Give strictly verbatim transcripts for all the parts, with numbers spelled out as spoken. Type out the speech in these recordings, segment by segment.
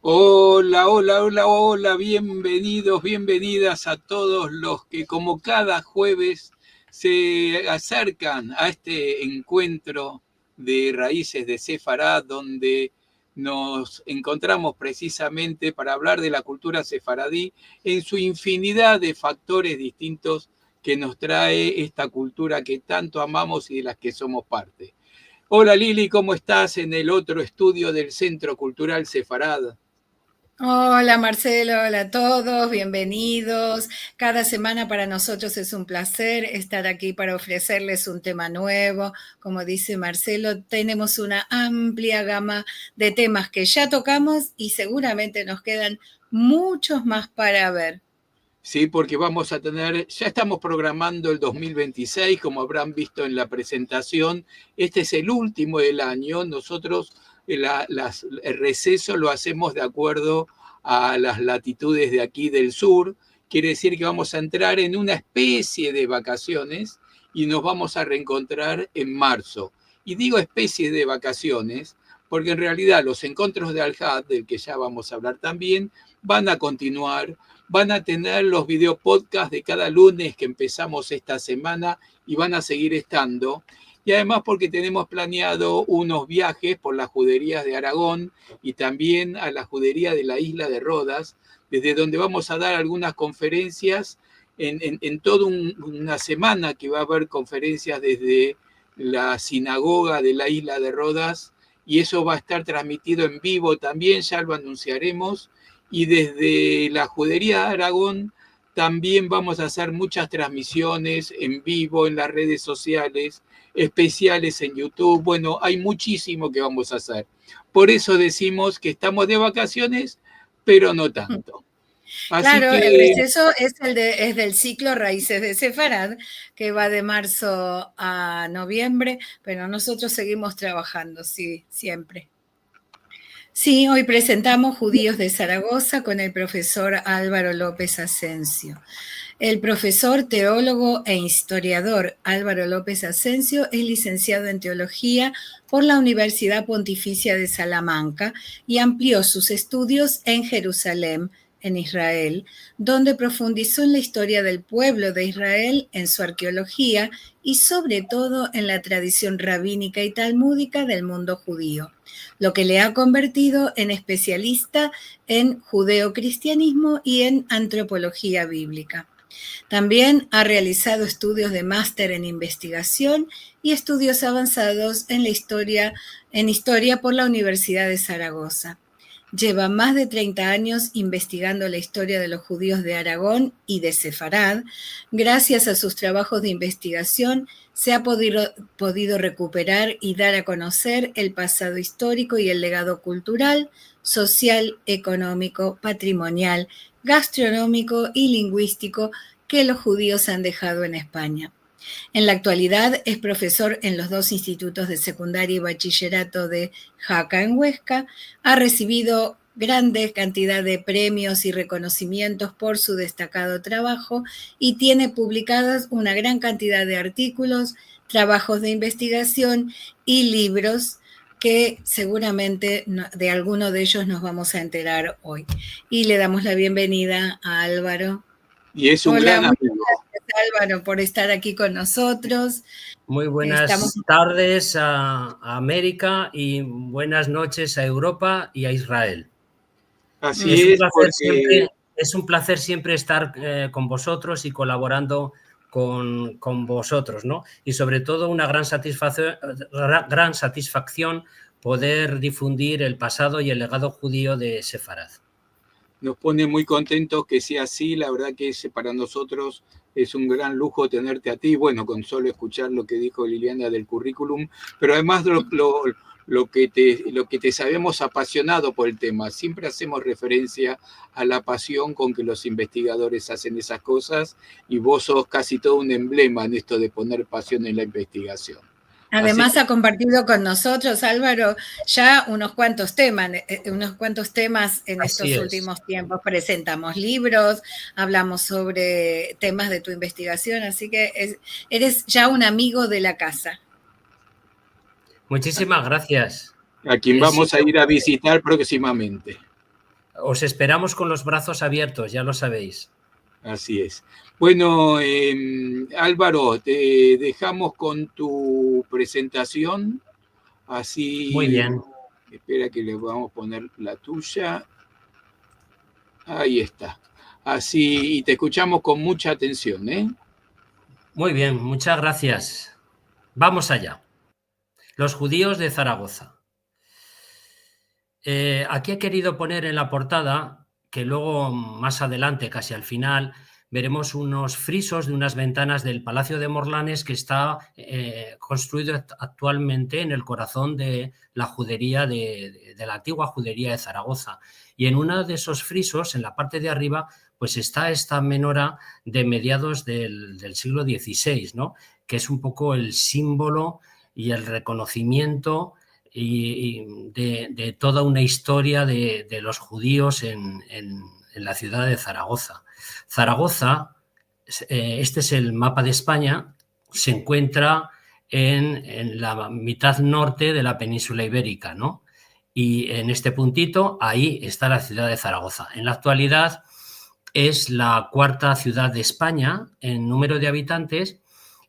Hola, hola, hola, hola, bienvenidos, bienvenidas a todos los que como cada jueves se acercan a este encuentro de raíces de Sefarad, donde nos encontramos precisamente para hablar de la cultura sefaradí en su infinidad de factores distintos que nos trae esta cultura que tanto amamos y de las que somos parte. Hola Lili, ¿cómo estás en el otro estudio del Centro Cultural Sefarad? Hola Marcelo, hola a todos, bienvenidos. Cada semana para nosotros es un placer estar aquí para ofrecerles un tema nuevo. Como dice Marcelo, tenemos una amplia gama de temas que ya tocamos y seguramente nos quedan muchos más para ver. Sí, porque vamos a tener, ya estamos programando el dos mil veintiséis, como habrán visto en la presentación. Este es el último del año. Nosotros, eh, la, las, el receso lo hacemos de acuerdo a las latitudes de aquí del sur. Quiere decir que vamos a entrar en una especie de vacaciones y nos vamos a reencontrar en marzo. Y digo especie de vacaciones porque en realidad los encuentros de Alhad, del que ya vamos a hablar también, van a continuar, van a tener los video podcast de cada lunes que empezamos esta semana y van a seguir estando. Y además porque tenemos planeado unos viajes por las juderías de Aragón y también a la judería de la isla de Rodas, desde donde vamos a dar algunas conferencias en, en, en toda un, una semana que va a haber conferencias desde la sinagoga de la isla de Rodas, y eso va a estar transmitido en vivo también, ya lo anunciaremos, y desde la judería de Aragón también vamos a hacer muchas transmisiones en vivo en las redes sociales, especiales en YouTube. Bueno, hay muchísimo que vamos a hacer. Por eso decimos que estamos de vacaciones, pero no tanto. Así claro, que el receso es, el de, es del ciclo Raíces de Sefarad, que va de marzo a noviembre, pero nosotros seguimos trabajando, sí, siempre. Sí, hoy presentamos Judíos de Zaragoza con el profesor Álvaro López Asensio. El profesor, teólogo e historiador Álvaro López Asensio es licenciado en teología por la Universidad Pontificia de Salamanca y amplió sus estudios en Jerusalén, en Israel, donde profundizó en la historia del pueblo de Israel, en su arqueología y sobre todo en la tradición rabínica y talmúdica del mundo judío, lo que le ha convertido en especialista en judeocristianismo y en antropología bíblica. También ha realizado estudios de máster en investigación y estudios avanzados en la historia, en historia por la Universidad de Zaragoza. Lleva más de treinta años investigando la historia de los judíos de Aragón y de Sefarad. Gracias a sus trabajos de investigación, se ha podido, podido recuperar y dar a conocer el pasado histórico y el legado cultural, social, económico, patrimonial, gastronómico y lingüístico que los judíos han dejado en España. En la actualidad es profesor en los dos institutos de secundaria y bachillerato de Jaca en Huesca. Ha recibido grande cantidad de premios y reconocimientos por su destacado trabajo y tiene publicadas una gran cantidad de artículos, trabajos de investigación y libros que seguramente no, de alguno de ellos nos vamos a enterar hoy. Y le damos la bienvenida a Álvaro. Y es un gran amigo. Gracias, Álvaro, por estar aquí con nosotros. Muy buenas Estamos... tardes a, a América y buenas noches a Europa y a Israel. Así es, es un placer porque... siempre, es un placer siempre estar eh, con vosotros y colaborando con, con, vosotros, ¿no? Y sobre todo una gran satisfacción, gran satisfacción poder difundir el pasado y el legado judío de Sefarad. Nos pone muy contentos que sea así, la verdad que es, para nosotros es un gran lujo tenerte a ti, bueno, con solo escuchar lo que dijo Liliana del currículum, pero además lo, lo, lo, que te, lo que te sabemos apasionado por el tema. Siempre hacemos referencia a la pasión con que los investigadores hacen esas cosas y vos sos casi todo un emblema en esto de poner pasión en la investigación. Además ha compartido con nosotros, Álvaro, ya unos cuantos temas, eh, unos cuantos temas en estos últimos tiempos. Presentamos libros, hablamos sobre temas de tu investigación, así que es, eres ya un amigo de la casa. Muchísimas gracias. A quien vamos a ir a visitar próximamente. Os esperamos con los brazos abiertos, ya lo sabéis. Así es. Bueno, em, Alvaro, te dejamos con tu presentación. Así. Muy bien. Espera que le vamos a poner la tuya. Ahí está. Así, y te escuchamos con mucha atención, ¿eh? Muy bien, muchas gracias. Vamos allá. Los judíos de Zaragoza. Eh, aquí he querido poner en la portada, que luego más adelante, casi al final, veremos unos frisos de unas ventanas del Palacio de Morlanes que está, eh, construido act-, actualmente en el corazón de la judería de, de, de la antigua judería de Zaragoza. Y en uno de esos frisos, en la parte de arriba, pues está esta menora de mediados del, del siglo dieciséis, ¿no? Que es un poco el símbolo y el reconocimiento y, y de, de toda una historia de, de los judíos en, en, en la ciudad de Zaragoza. Zaragoza, eh, este es el mapa de España, se encuentra en, en la mitad norte de la península ibérica, ¿no? Y en este puntito, ahí está la ciudad de Zaragoza. En la actualidad es la cuarta ciudad de España en número de habitantes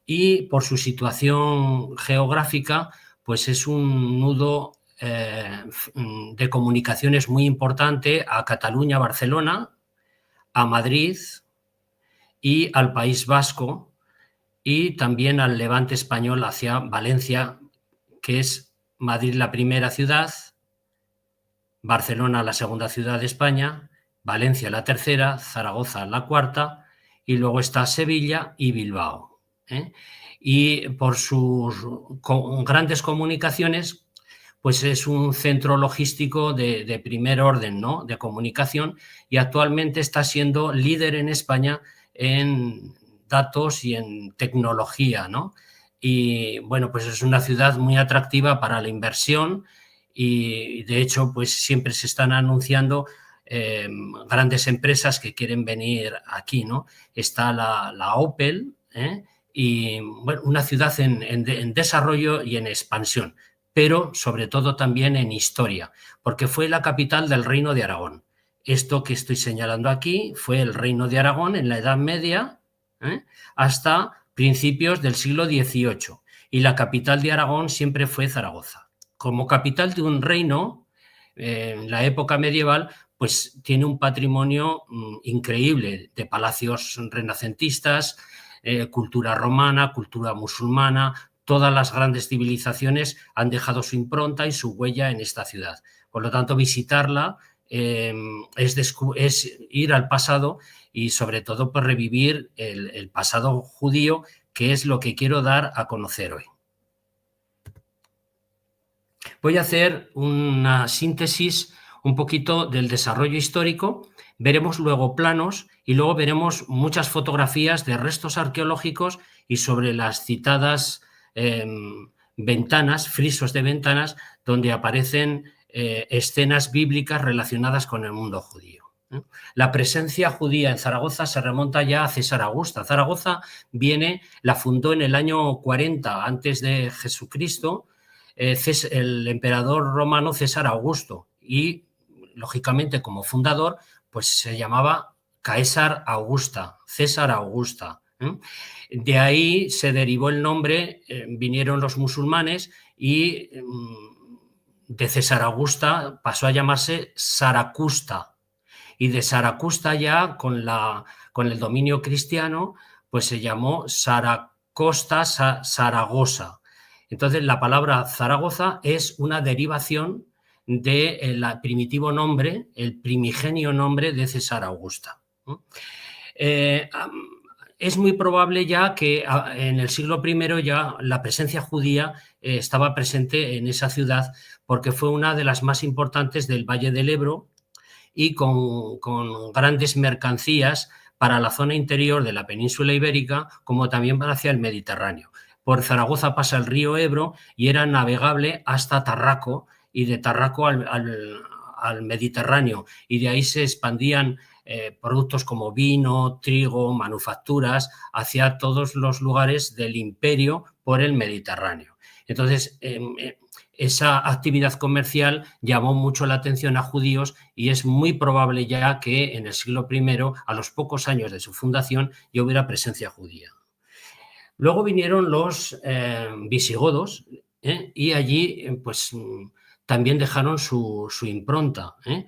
y por su situación geográfica, pues es un nudo, eh, f-, de comunicaciones muy importante a Cataluña, Barcelona, a Madrid y al País Vasco y también al levante español hacia Valencia, que es Madrid la primera ciudad, Barcelona la segunda ciudad de España, Valencia la tercera, Zaragoza la cuarta, y luego está Sevilla y Bilbao, ¿eh? Y por sus co-, grandes comunicaciones, pues es un centro logístico de, de primer orden, ¿no? De comunicación, y actualmente está siendo líder en España en datos y en tecnología, ¿no? Y, bueno, pues es una ciudad muy atractiva para la inversión y, de hecho, pues siempre se están anunciando, eh, grandes empresas que quieren venir aquí, ¿no? Está la, la Opel, ¿eh? Y, bueno, una ciudad en, en de-, en desarrollo y en expansión, pero sobre todo también en historia, porque fue la capital del Reino de Aragón. Esto que estoy señalando aquí fue el Reino de Aragón en la Edad Media, ¿eh? Hasta principios del siglo dieciocho, y la capital de Aragón siempre fue Zaragoza. Como capital de un reino, eh, en la época medieval, pues tiene un patrimonio, mm, increíble de palacios renacentistas, eh, cultura romana, cultura musulmana. Todas las grandes civilizaciones han dejado su impronta y su huella en esta ciudad. Por lo tanto, visitarla, eh, es descu-, es ir al pasado y, sobre todo, pues, revivir el, el pasado judío, que es lo que quiero dar a conocer hoy. Voy a hacer una síntesis un poquito del desarrollo histórico. Veremos luego planos y luego veremos muchas fotografías de restos arqueológicos y sobre las citadas, em, ventanas, frisos de ventanas, donde aparecen, eh, escenas bíblicas relacionadas con el mundo judío, ¿eh? La presencia judía en Zaragoza se remonta ya a César Augusto. Zaragoza viene, la fundó en el año cuarenta antes de Jesucristo, eh, Cés-, el emperador romano César Augusto, y, lógicamente, como fundador, pues se llamaba Caesar Augusta, César Augusta, ¿eh? De ahí se derivó el nombre, eh, vinieron los musulmanes y, mm, de César Augusta pasó a llamarse Saracusta, y de Saracusta ya con la, con el dominio cristiano, pues se llamó Saracosta, Sa-, Zaragoza. Entonces, la palabra Zaragoza es una derivación de, eh, la primitivo nombre, el primigenio nombre de César Augusta, ¿no? Eh, am, es muy probable ya que, a, en el siglo primero ya la presencia judía, eh, estaba presente en esa ciudad, porque fue una de las más importantes del Valle del Ebro y con, con grandes mercancías para la zona interior de la península ibérica, como también para hacia el Mediterráneo. Por Zaragoza pasa el río Ebro y era navegable hasta Tarraco, y de Tarraco al, al, al Mediterráneo, y de ahí se expandían, eh, productos como vino, trigo, manufacturas, hacia todos los lugares del imperio por el Mediterráneo. Entonces, em, eh, esa actividad comercial llamó mucho la atención a judíos y es muy probable ya que en el siglo primero, a los pocos años de su fundación, ya hubiera presencia judía. Luego vinieron los, eh, visigodos, ¿eh? Y allí, eh, pues, mm, también dejaron su, su impronta, ¿eh?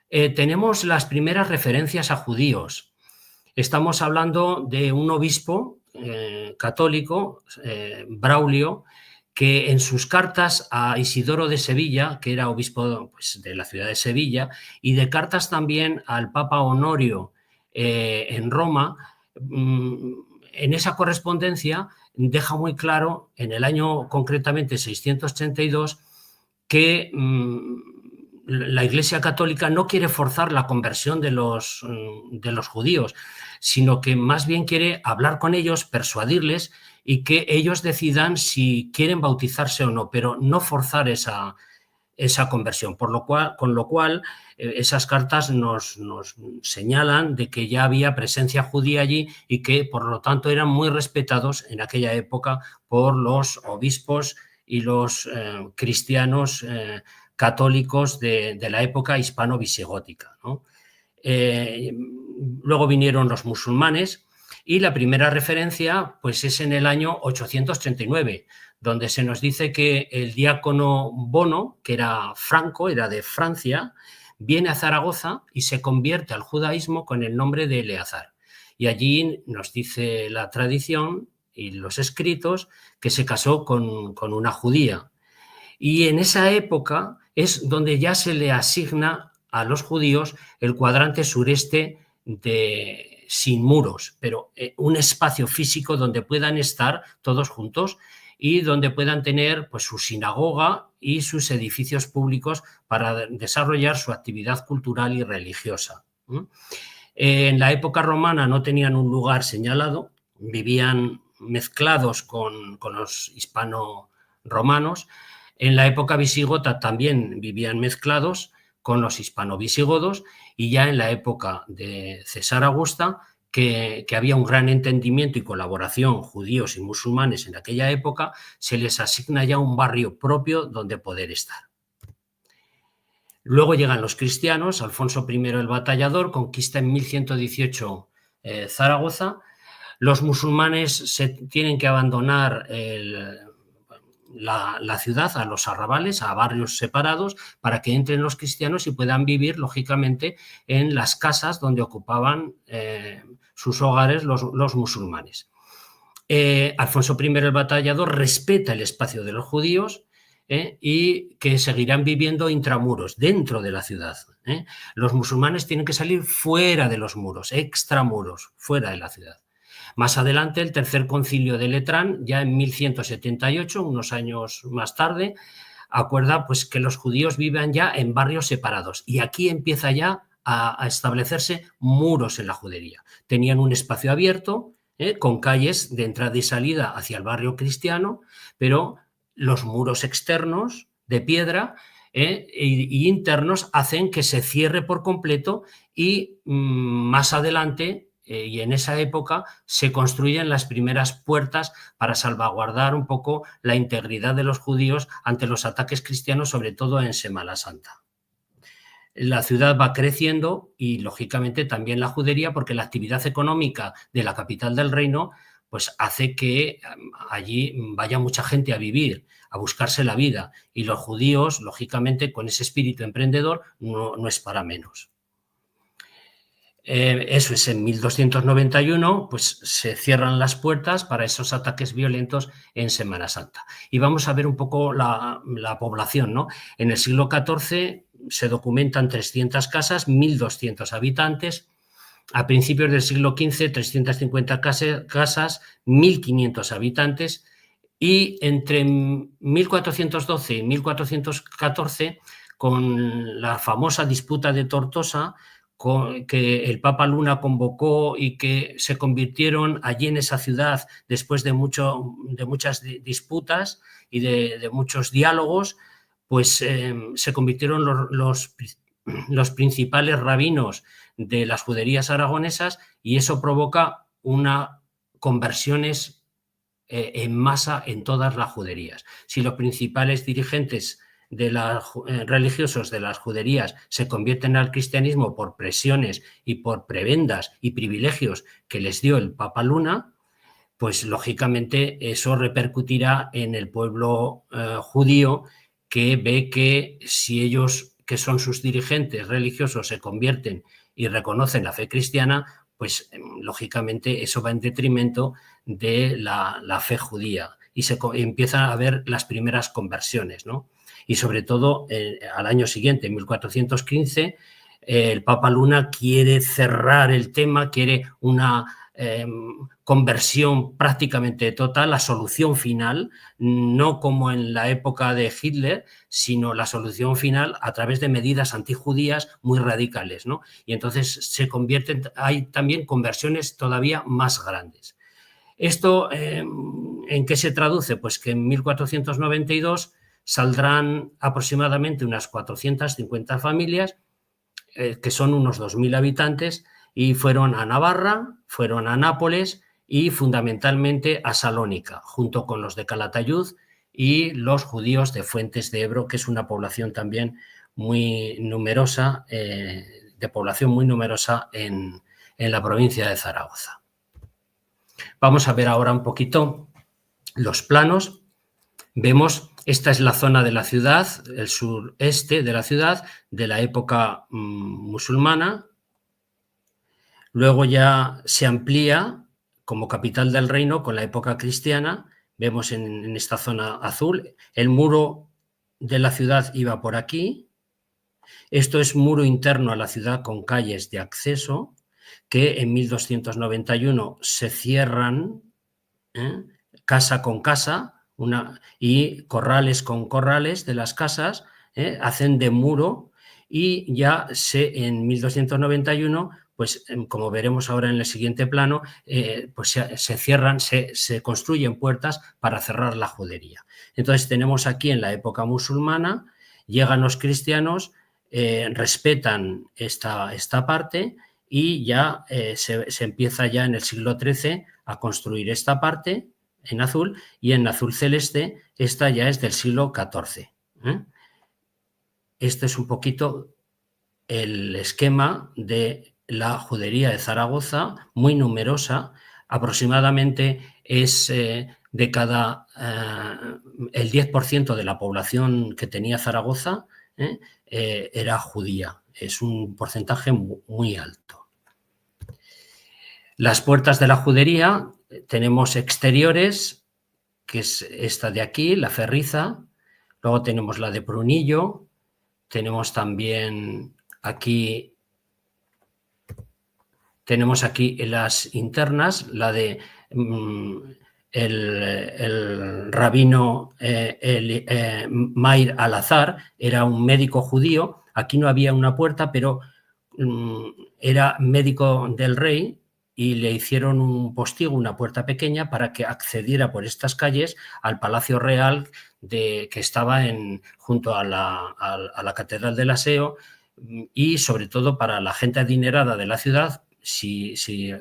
Eh, tenemos las primeras referencias a judíos. Estamos hablando de un obispo, eh, católico, eh, Braulio, que en sus cartas a Isidoro de Sevilla, que era obispo, pues, de la ciudad de Sevilla, y de cartas también al Papa Honorio, eh, en Roma, mm, en esa correspondencia deja muy claro, en el año concretamente seiscientos ochenta y dos, que, mm, la Iglesia Católica no quiere forzar la conversión de los, mm, de los judíos, sino que más bien quiere hablar con ellos, persuadirles y que ellos decidan si quieren bautizarse o no, pero no forzar esa, esa conversión. Por lo cual, con lo cual, eh, esas cartas nos, nos señalan de que ya había presencia judía allí y que, por lo tanto, eran muy respetados en aquella época por los obispos y los, eh, cristianos, eh, católicos de, de la época hispano-visigótica, ¿no? Eh, luego vinieron los musulmanes y la primera referencia, pues, es en el año ochocientos treinta y nueve, donde se nos dice que el diácono Bono, que era franco, era de Francia, viene a Zaragoza y se convierte al judaísmo con el nombre de Eleazar. Y allí nos dice la tradición y los escritos que se casó con, con una judía. Y en esa época es donde ya se le asigna a los judíos el cuadrante sureste de, sin muros, pero, eh, un espacio físico donde puedan estar todos juntos y donde puedan tener, pues, su sinagoga y sus edificios públicos para de-, desarrollar su actividad cultural y religiosa. ¿Mm? Eh, en la época romana no tenían un lugar señalado, vivían mezclados con, con los hispano-romanos. En la época visigota también vivían mezclados con los hispano-visigodos, y ya en la época de César Augusta, que, que había un gran entendimiento y colaboración judíos y musulmanes en aquella época, se les asigna ya un barrio propio donde poder estar. Luego llegan los cristianos, Alfonso primero el Batallador conquista en mil ciento dieciocho, eh, Zaragoza. Los musulmanes se tienen que abandonar el, la, la ciudad, a los arrabales, a barrios separados, para que entren los cristianos y puedan vivir, lógicamente, en las casas donde ocupaban, eh, sus hogares los, los musulmanes. Eh, Alfonso primero el Batallador respeta el espacio de los judíos, eh, y que seguirán viviendo intramuros, dentro de la ciudad, eh. Los musulmanes tienen que salir fuera de los muros, extramuros, fuera de la ciudad. Más adelante, el tercer concilio de Letrán, ya en mil ciento setenta y ocho, unos años más tarde, acuerda, pues, que los judíos vivan ya en barrios separados. Y aquí empieza ya a, a establecerse muros en la judería. Tenían un espacio abierto, eh, con calles de entrada y salida hacia el barrio cristiano, pero los muros externos de piedra, eh, y, y internos hacen que se cierre por completo y, mm, más adelante, eh, y en esa época se construyen las primeras puertas para salvaguardar un poco la integridad de los judíos ante los ataques cristianos, sobre todo en Semana Santa. La ciudad va creciendo y, lógicamente, también la judería, porque la actividad económica de la capital del reino, pues, hace que, em, allí vaya mucha gente a vivir, a buscarse la vida. Y los judíos, lógicamente, con ese espíritu emprendedor, no, no es para menos. Eh, eso es, en mil doscientos noventa y uno, pues, se cierran las puertas para esos ataques violentos en Semana Santa. Y vamos a ver un poco la, la población, ¿no? En el siglo catorce se documentan trescientas casas, mil doscientos habitantes. A principios del siglo quince, trescientas cincuenta case-, casas, mil quinientos habitantes. Y entre mil cuatrocientos doce y mil cuatrocientos catorce, con la famosa disputa de Tortosa, co-, que el Papa Luna convocó y que se convirtieron allí en esa ciudad después de mucho, de muchas di-, disputas y de, de muchos diálogos, pues, em, se convirtieron los, los pri-, los principales rabinos de las juderías aragonesas, y eso provoca una conversiones eh, en masa en todas las juderías. Si los principales dirigentes de la ju-, eh, religiosos de las juderías se convierten al cristianismo por presiones y por prebendas y privilegios que les dio el Papa Luna, pues lógicamente eso repercutirá en el pueblo, eh, judío, que ve que si ellos, que son sus dirigentes religiosos, se convierten y reconocen la fe cristiana, pues, em, lógicamente eso va en detrimento de la, la fe judía y se co-, empiezan a haber las primeras conversiones, ¿no? Y sobre todo, eh, al año siguiente, en mil cuatrocientos quince, eh, el Papa Luna quiere cerrar el tema, quiere una, em, conversión prácticamente total, la solución final, no como en la época de Hitler, sino la solución final a través de medidas antijudías muy radicales, ¿no? Y entonces se convierten, hay también conversiones todavía más grandes. Esto, eh, ¿en qué se traduce? Pues que en mil cuatrocientos noventa y dos saldrán aproximadamente unas cuatrocientas cincuenta familias, eh, que son unos dos mil habitantes, y fueron a Navarra, fueron a Nápoles y fundamentalmente a Salónica, junto con los de Calatayud y los judíos de Fuentes de Ebro, que es una población también muy numerosa, eh, de población muy numerosa en, en la provincia de Zaragoza. Vamos a ver ahora un poquito los planos. Vemos, esta es la zona de la ciudad, el sureste de la ciudad, de la época, mm, musulmana. Luego ya se amplía como capital del reino con la época cristiana. Vemos en, en esta zona azul, el muro de la ciudad iba por aquí. Esto es muro interno a la ciudad con calles de acceso que en mil doscientos noventa y uno se cierran, ¿eh? Casa con casa, una, y corrales con corrales de las casas, ¿eh? Hacen de muro y ya se, en mil doscientos noventa y uno, pues, em, como veremos ahora en el siguiente plano, eh, pues se, se cierran, se, se construyen puertas para cerrar la judería. Entonces tenemos aquí en la época musulmana, llegan los cristianos, eh, respetan esta, esta parte y ya, eh, se, se empieza ya en el siglo trece a construir esta parte en azul, y en azul celeste esta ya es del siglo catorce, ¿eh? Este es un poquito el esquema de la judería de Zaragoza, muy numerosa, aproximadamente es, eh, de cada, eh, el diez por ciento de la población que tenía Zaragoza, ¿eh? Eh, era judía. Es un porcentaje mu-, muy alto. Las puertas de la judería, eh, tenemos exteriores, que es esta de aquí, la Ferriza, luego tenemos la de Prunillo, tenemos también aquí, tenemos aquí las internas, la de, mm, el, el rabino, eh, el, eh, Mair Alazar, era un médico judío. Aquí no había una puerta, pero, mm, era médico del rey y le hicieron un postigo, una puerta pequeña, para que accediera por estas calles al Palacio Real de, que estaba en, junto a la, a, a la Catedral del Aseo, mm, y sobre todo para la gente adinerada de la ciudad, si, si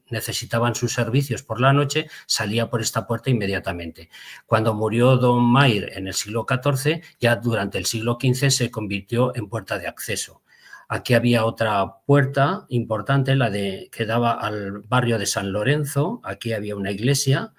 necesitaban sus servicios por la noche, salía por esta puerta inmediatamente. Cuando murió don Mair en el siglo catorce, ya durante el siglo quince se convirtió en puerta de acceso. Aquí había otra puerta importante, la de, que daba al barrio de San Lorenzo. Aquí había una iglesia.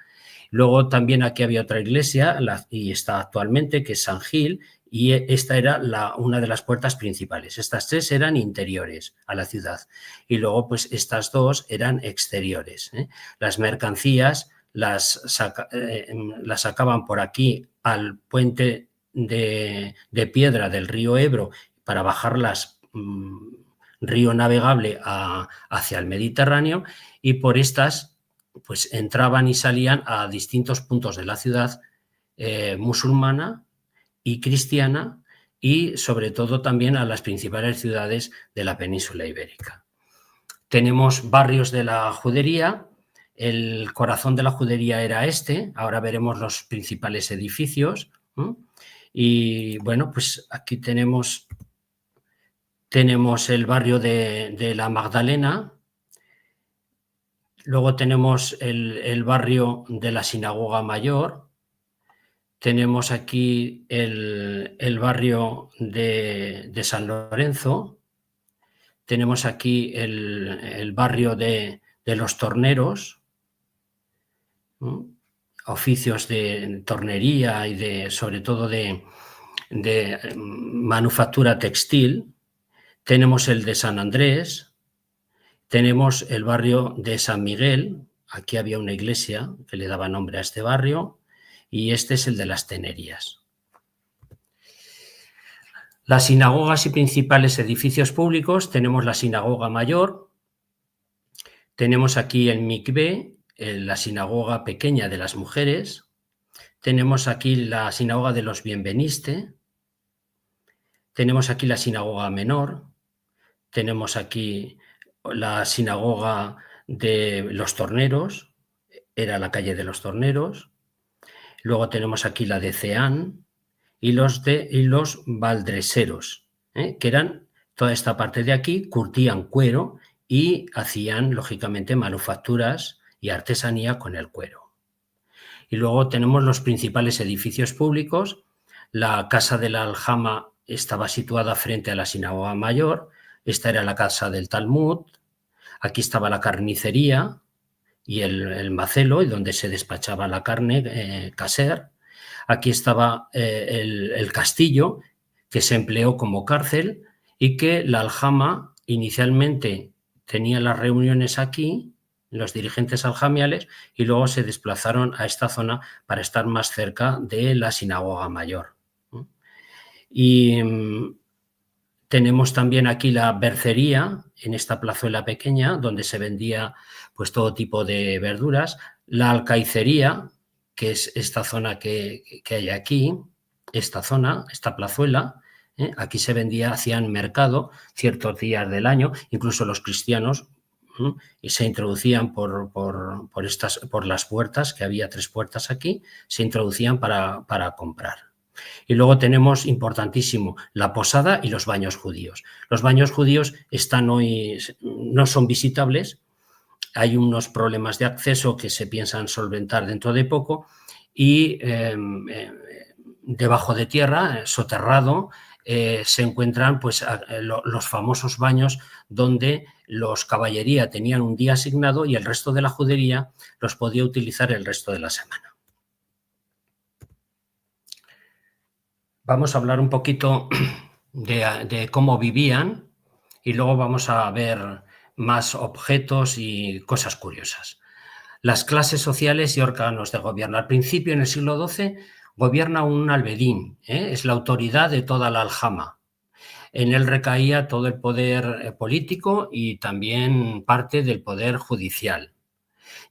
Luego también aquí había otra iglesia, la, y está actualmente, que es San Gil, y e-, esta era la, una de las puertas principales. Estas tres eran interiores a la ciudad. Y luego, pues, estas dos eran exteriores, ¿eh? Las mercancías las saca-, eh, em, las sacaban por aquí al puente de, de piedra del río Ebro para bajarlas, mm, río navegable a, hacia el Mediterráneo, y por estas, pues, entraban y salían a distintos puntos de la ciudad, eh, musulmana y cristiana, y sobre todo también a las principales ciudades de la península ibérica. Tenemos barrios de la judería. El corazón de la judería era este. Ahora veremos los principales edificios, ¿m? Y, bueno, pues aquí tenemos, tenemos el barrio de, de la Magdalena, Luego tenemos el, el barrio de la Sinagoga Mayor, tenemos aquí el, el barrio de, de San Lorenzo, tenemos aquí el, el barrio de, de los torneros, ¿no? Oficios de tornería y de, sobre todo de, de, mm, manufactura textil. Tenemos el de San Andrés, tenemos el barrio de San Miguel, aquí había una iglesia que le daba nombre a este barrio, y este es el de las tenerías. Las sinagogas y principales edificios públicos, tenemos la sinagoga mayor, tenemos aquí el mikvé, eh, la sinagoga pequeña de las mujeres, tenemos aquí la sinagoga de los Bienveniste, tenemos aquí la sinagoga menor, tenemos aquí la sinagoga de los torneros, era la calle de los torneros, luego tenemos aquí la de Ceán y los de, y los baldreseros, ¿eh? Que eran toda esta parte de aquí, curtían cuero y hacían, lógicamente, manufacturas y artesanía con el cuero. Y luego tenemos los principales edificios públicos. La casa de la aljama estaba situada frente a la sinagoga mayor. Esta era la casa del Talmud. Aquí estaba la carnicería y el, el macelo, y donde se despachaba la carne, eh, kasher. Aquí estaba, eh, el, el castillo, que se empleó como cárcel, y que la aljama inicialmente tenía las reuniones aquí, los dirigentes aljamiales, y luego se desplazaron a esta zona para estar más cerca de la sinagoga mayor. Y, mm, tenemos también aquí la bercería, en esta plazuela pequeña, donde se vendía, pues, todo tipo de verduras, la alcaicería, que es esta zona que, que hay aquí, esta zona, esta plazuela, ¿eh? Aquí se vendía, hacían mercado ciertos días del año, incluso los cristianos, ¿m? Y se introducían por, por, por estas, por las puertas, que había tres puertas aquí, se introducían para, para comprar. Y luego tenemos, importantísimo, la posada y los baños judíos. Los baños judíos están hoy, no son visitables. Hay unos problemas de acceso que se piensan solventar dentro de poco y, em, eh, debajo de tierra, eh, soterrado, eh, se encuentran, pues, a, eh, lo, los famosos baños donde los caballería tenían un día asignado y el resto de la judería los podía utilizar el resto de la semana. Vamos a hablar un poquito de, de cómo vivían y luego vamos a ver más objetos y cosas curiosas. Las clases sociales y órganos de gobierno. Al principio, en el siglo doce, gobierna un albedín, ¿eh? Es la autoridad de toda la aljama. En él recaía todo el poder, eh, político y también parte del poder judicial.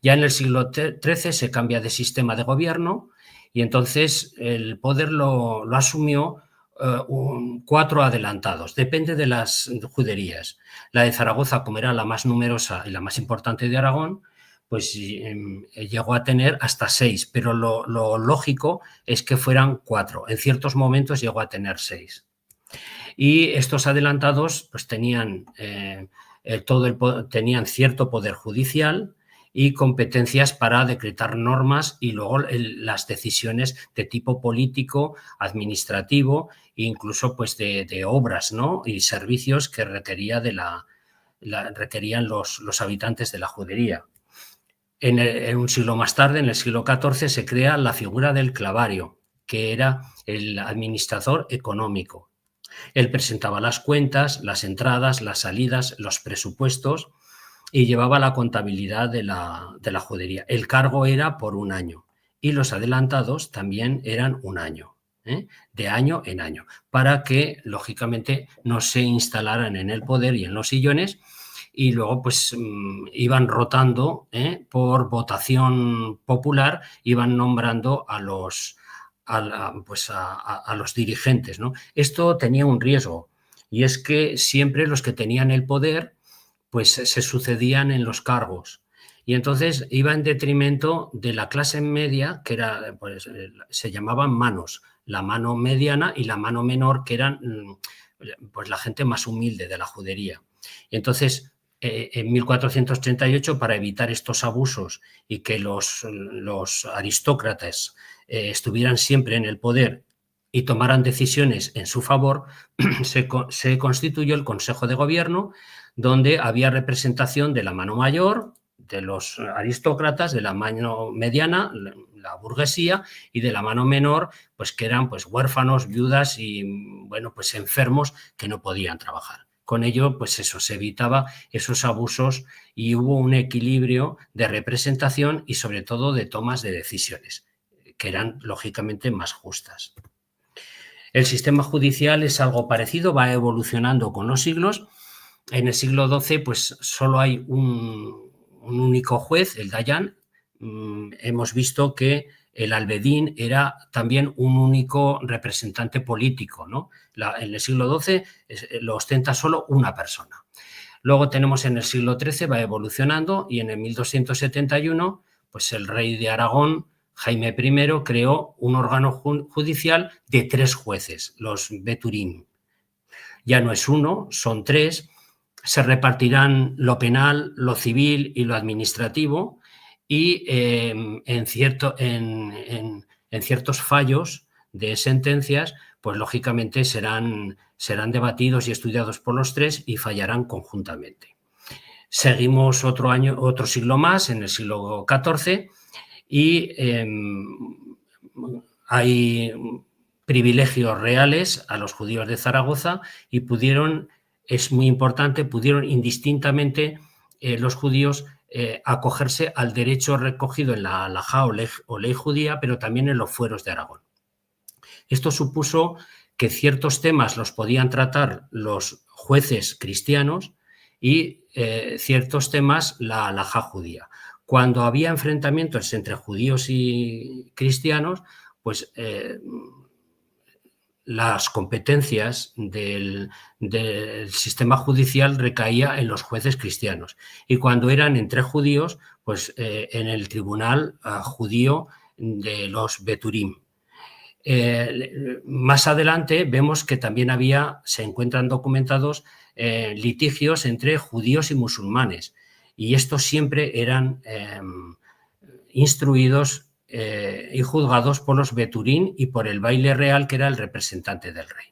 Ya en el siglo te-, trece se cambia de sistema de gobierno y entonces el poder lo, lo asumió, eh, un, cuatro adelantados, depende de las juderías. La de Zaragoza, como era la más numerosa y la más importante de Aragón, pues, em, llegó a tener hasta seis, pero lo, lo lógico es que fueran cuatro. En ciertos momentos llegó a tener seis. Y estos adelantados, pues, tenían, eh, eh, todo el po-, tenían cierto poder judicial y competencias para decretar normas y luego el, las decisiones de tipo político, administrativo, e incluso, pues, de, de obras, ¿no? Y servicios que requería de la, la, requerían los, los habitantes de la judería. En el, en un siglo más tarde, en el siglo catorce, se crea la figura del clavario, que era el administrador económico. Él presentaba las cuentas, las entradas, las salidas, los presupuestos y llevaba la contabilidad de la, de la judería. El cargo era por un año y los adelantados también eran un año, ¿eh? De año en año, para que, lógicamente, no se instalaran en el poder y en los sillones, y luego, pues, mm, iban rotando, ¿eh? Por votación popular, iban nombrando a los, a la, pues, a, a, a los dirigentes, ¿no? Esto tenía un riesgo, y es que siempre los que tenían el poder, pues, se, se sucedían en los cargos. Y entonces iba en detrimento de la clase media, que era, pues, eh, se llamaban manos, la mano mediana y la mano menor, que eran, mm, pues, la gente más humilde de la judería. Y entonces, eh, en mil cuatrocientos treinta y ocho, para evitar estos abusos y que los, los aristócratas, eh, estuvieran siempre en el poder y tomaran decisiones en su favor, se co-, se constituyó el Consejo de Gobierno, donde había representación de la mano mayor, de los aristócratas, de la mano mediana, la, la burguesía, y de la mano menor, pues, que eran, pues, huérfanos, viudas y, bueno, pues, enfermos que no podían trabajar. Con ello, pues eso, se evitaba esos abusos y hubo un equilibrio de representación y, sobre todo, de tomas de decisiones, que eran, lógicamente, más justas. El sistema judicial es algo parecido, va evolucionando con los siglos. En el siglo doce, pues, solo hay un, un único juez, el dayan. Mm, hemos visto que el albedín era también un único representante político, ¿no? La, en el siglo doce es, lo ostenta solo una persona. Luego tenemos en el siglo trece, va evolucionando, y en el mil doscientos setenta y uno, pues el rey de Aragón, Jaime primero, creó un órgano ju-, judicial de tres jueces, los beturim. Ya no es uno, son tres. Se repartirán lo penal, lo civil y lo administrativo, y, eh, en cierto, en, en, en ciertos fallos de sentencias, pues, lógicamente, serán, serán debatidos y estudiados por los tres y fallarán conjuntamente. Seguimos otro año, otro siglo más, en el siglo catorce, y, em, hay privilegios reales a los judíos de Zaragoza y pudieron, es muy importante, pudieron indistintamente, eh, los judíos, eh, acogerse al derecho recogido en la halajá o ley, o ley judía, pero también en los fueros de Aragón. Esto supuso que ciertos temas los podían tratar los jueces cristianos y, eh, ciertos temas la halajá judía. Cuando había enfrentamientos entre judíos y cristianos, pues, eh, las competencias del, del sistema judicial recaía en los jueces cristianos. Y cuando eran entre judíos, pues, eh, en el tribunal, ah, judío de los beturim. Eh, más adelante vemos que también había, se encuentran documentados, eh, litigios entre judíos y musulmanes, y estos siempre eran, em, instruidos, eh, y juzgados por los beturim y por el baile real, que era el representante del rey.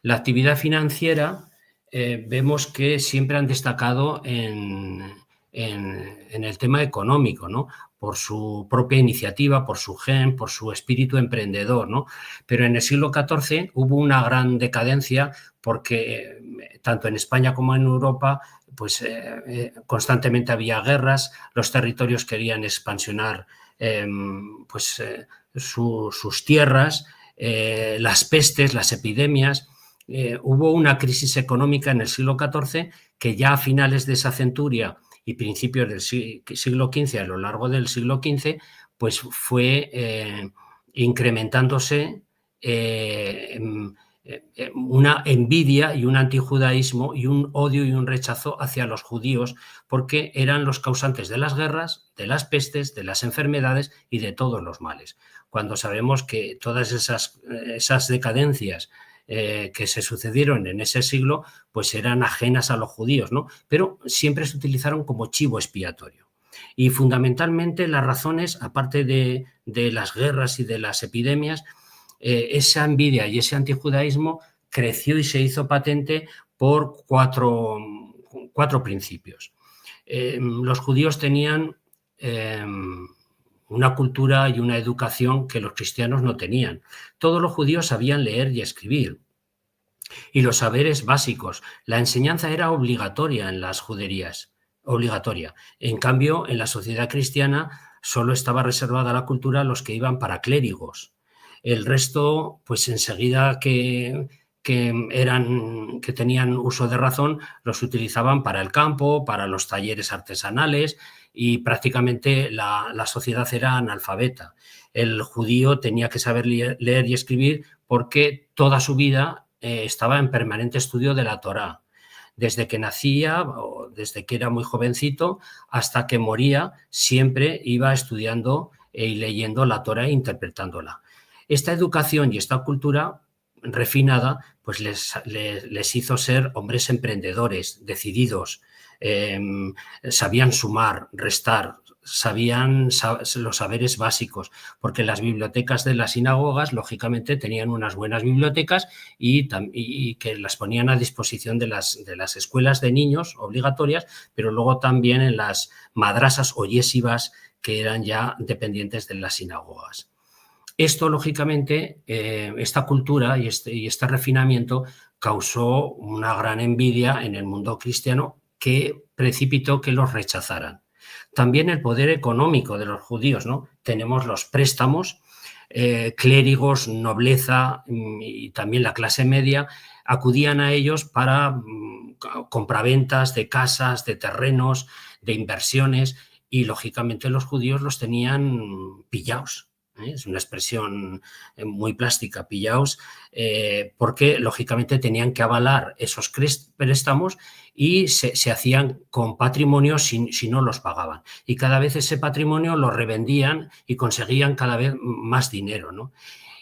La actividad financiera, eh, vemos que siempre han destacado en, en, en el tema económico, ¿no? Por su propia iniciativa, por su gen, por su espíritu emprendedor, ¿no? Pero en el siglo catorce hubo una gran decadencia porque, eh, tanto en España como en Europa, pues, eh, eh, constantemente había guerras, los territorios querían expansionar, em, pues, eh, su, sus tierras, eh, las pestes, las epidemias. Eh, hubo una crisis económica en el siglo catorce que ya a finales de esa centuria y principios del si-, siglo quince, a lo largo del siglo quince, pues fue, eh, incrementándose, eh, em, eh, eh, una envidia y un antijudaísmo y un odio y un rechazo hacia los judíos, porque eran los causantes de las guerras, de las pestes, de las enfermedades y de todos los males. Cuando sabemos que todas esas, eh, esas decadencias, eh, que se sucedieron en ese siglo, pues eran ajenas a los judíos, ¿no? Pero siempre se utilizaron como chivo expiatorio. Y fundamentalmente las razones, aparte de, de las guerras y de las epidemias, eh, esa envidia y ese antijudaísmo creció y se hizo patente por cuatro, cuatro principios. Eh, los judíos tenían, eh, una cultura y una educación que los cristianos no tenían. Todos los judíos sabían leer y escribir, y los saberes básicos. La enseñanza era obligatoria en las juderías, obligatoria. En cambio, en la sociedad cristiana solo estaba reservada la cultura a los que iban para clérigos. El resto, pues enseguida que, que eran, que tenían uso de razón, los utilizaban para el campo, para los talleres artesanales, y prácticamente la, la sociedad era analfabeta. El judío tenía que saber le-, leer y escribir porque toda su vida, eh, estaba en permanente estudio de la Torá. Desde que nacía, o desde que era muy jovencito, hasta que moría, siempre iba estudiando, eh, y leyendo la Torá e interpretándola. Esta educación y esta cultura refinada, pues les, les, les hizo ser hombres emprendedores, decididos, eh, sabían sumar, restar, sabían sa-, los saberes básicos, porque las bibliotecas de las sinagogas, lógicamente, tenían unas buenas bibliotecas y, y, y que las ponían a disposición de las, de las escuelas de niños obligatorias, pero luego también en las madrasas o yeshivas que eran ya dependientes de las sinagogas. Esto, lógicamente, eh, esta cultura y este, y este refinamiento causó una gran envidia en el mundo cristiano que precipitó que los rechazaran. También el poder económico de los judíos, ¿no? Tenemos los préstamos, eh, clérigos, nobleza, mm, y también la clase media acudían a ellos para, mm, co-, compraventas de casas, de terrenos, de inversiones, y lógicamente los judíos los tenían pillaos, ¿eh? Es una expresión, eh, muy plástica, pillaos, eh, porque lógicamente tenían que avalar esos cres-, préstamos y se, se hacían con patrimonio si, si no los pagaban. Y cada vez ese patrimonio lo revendían y conseguían cada vez más dinero, ¿no?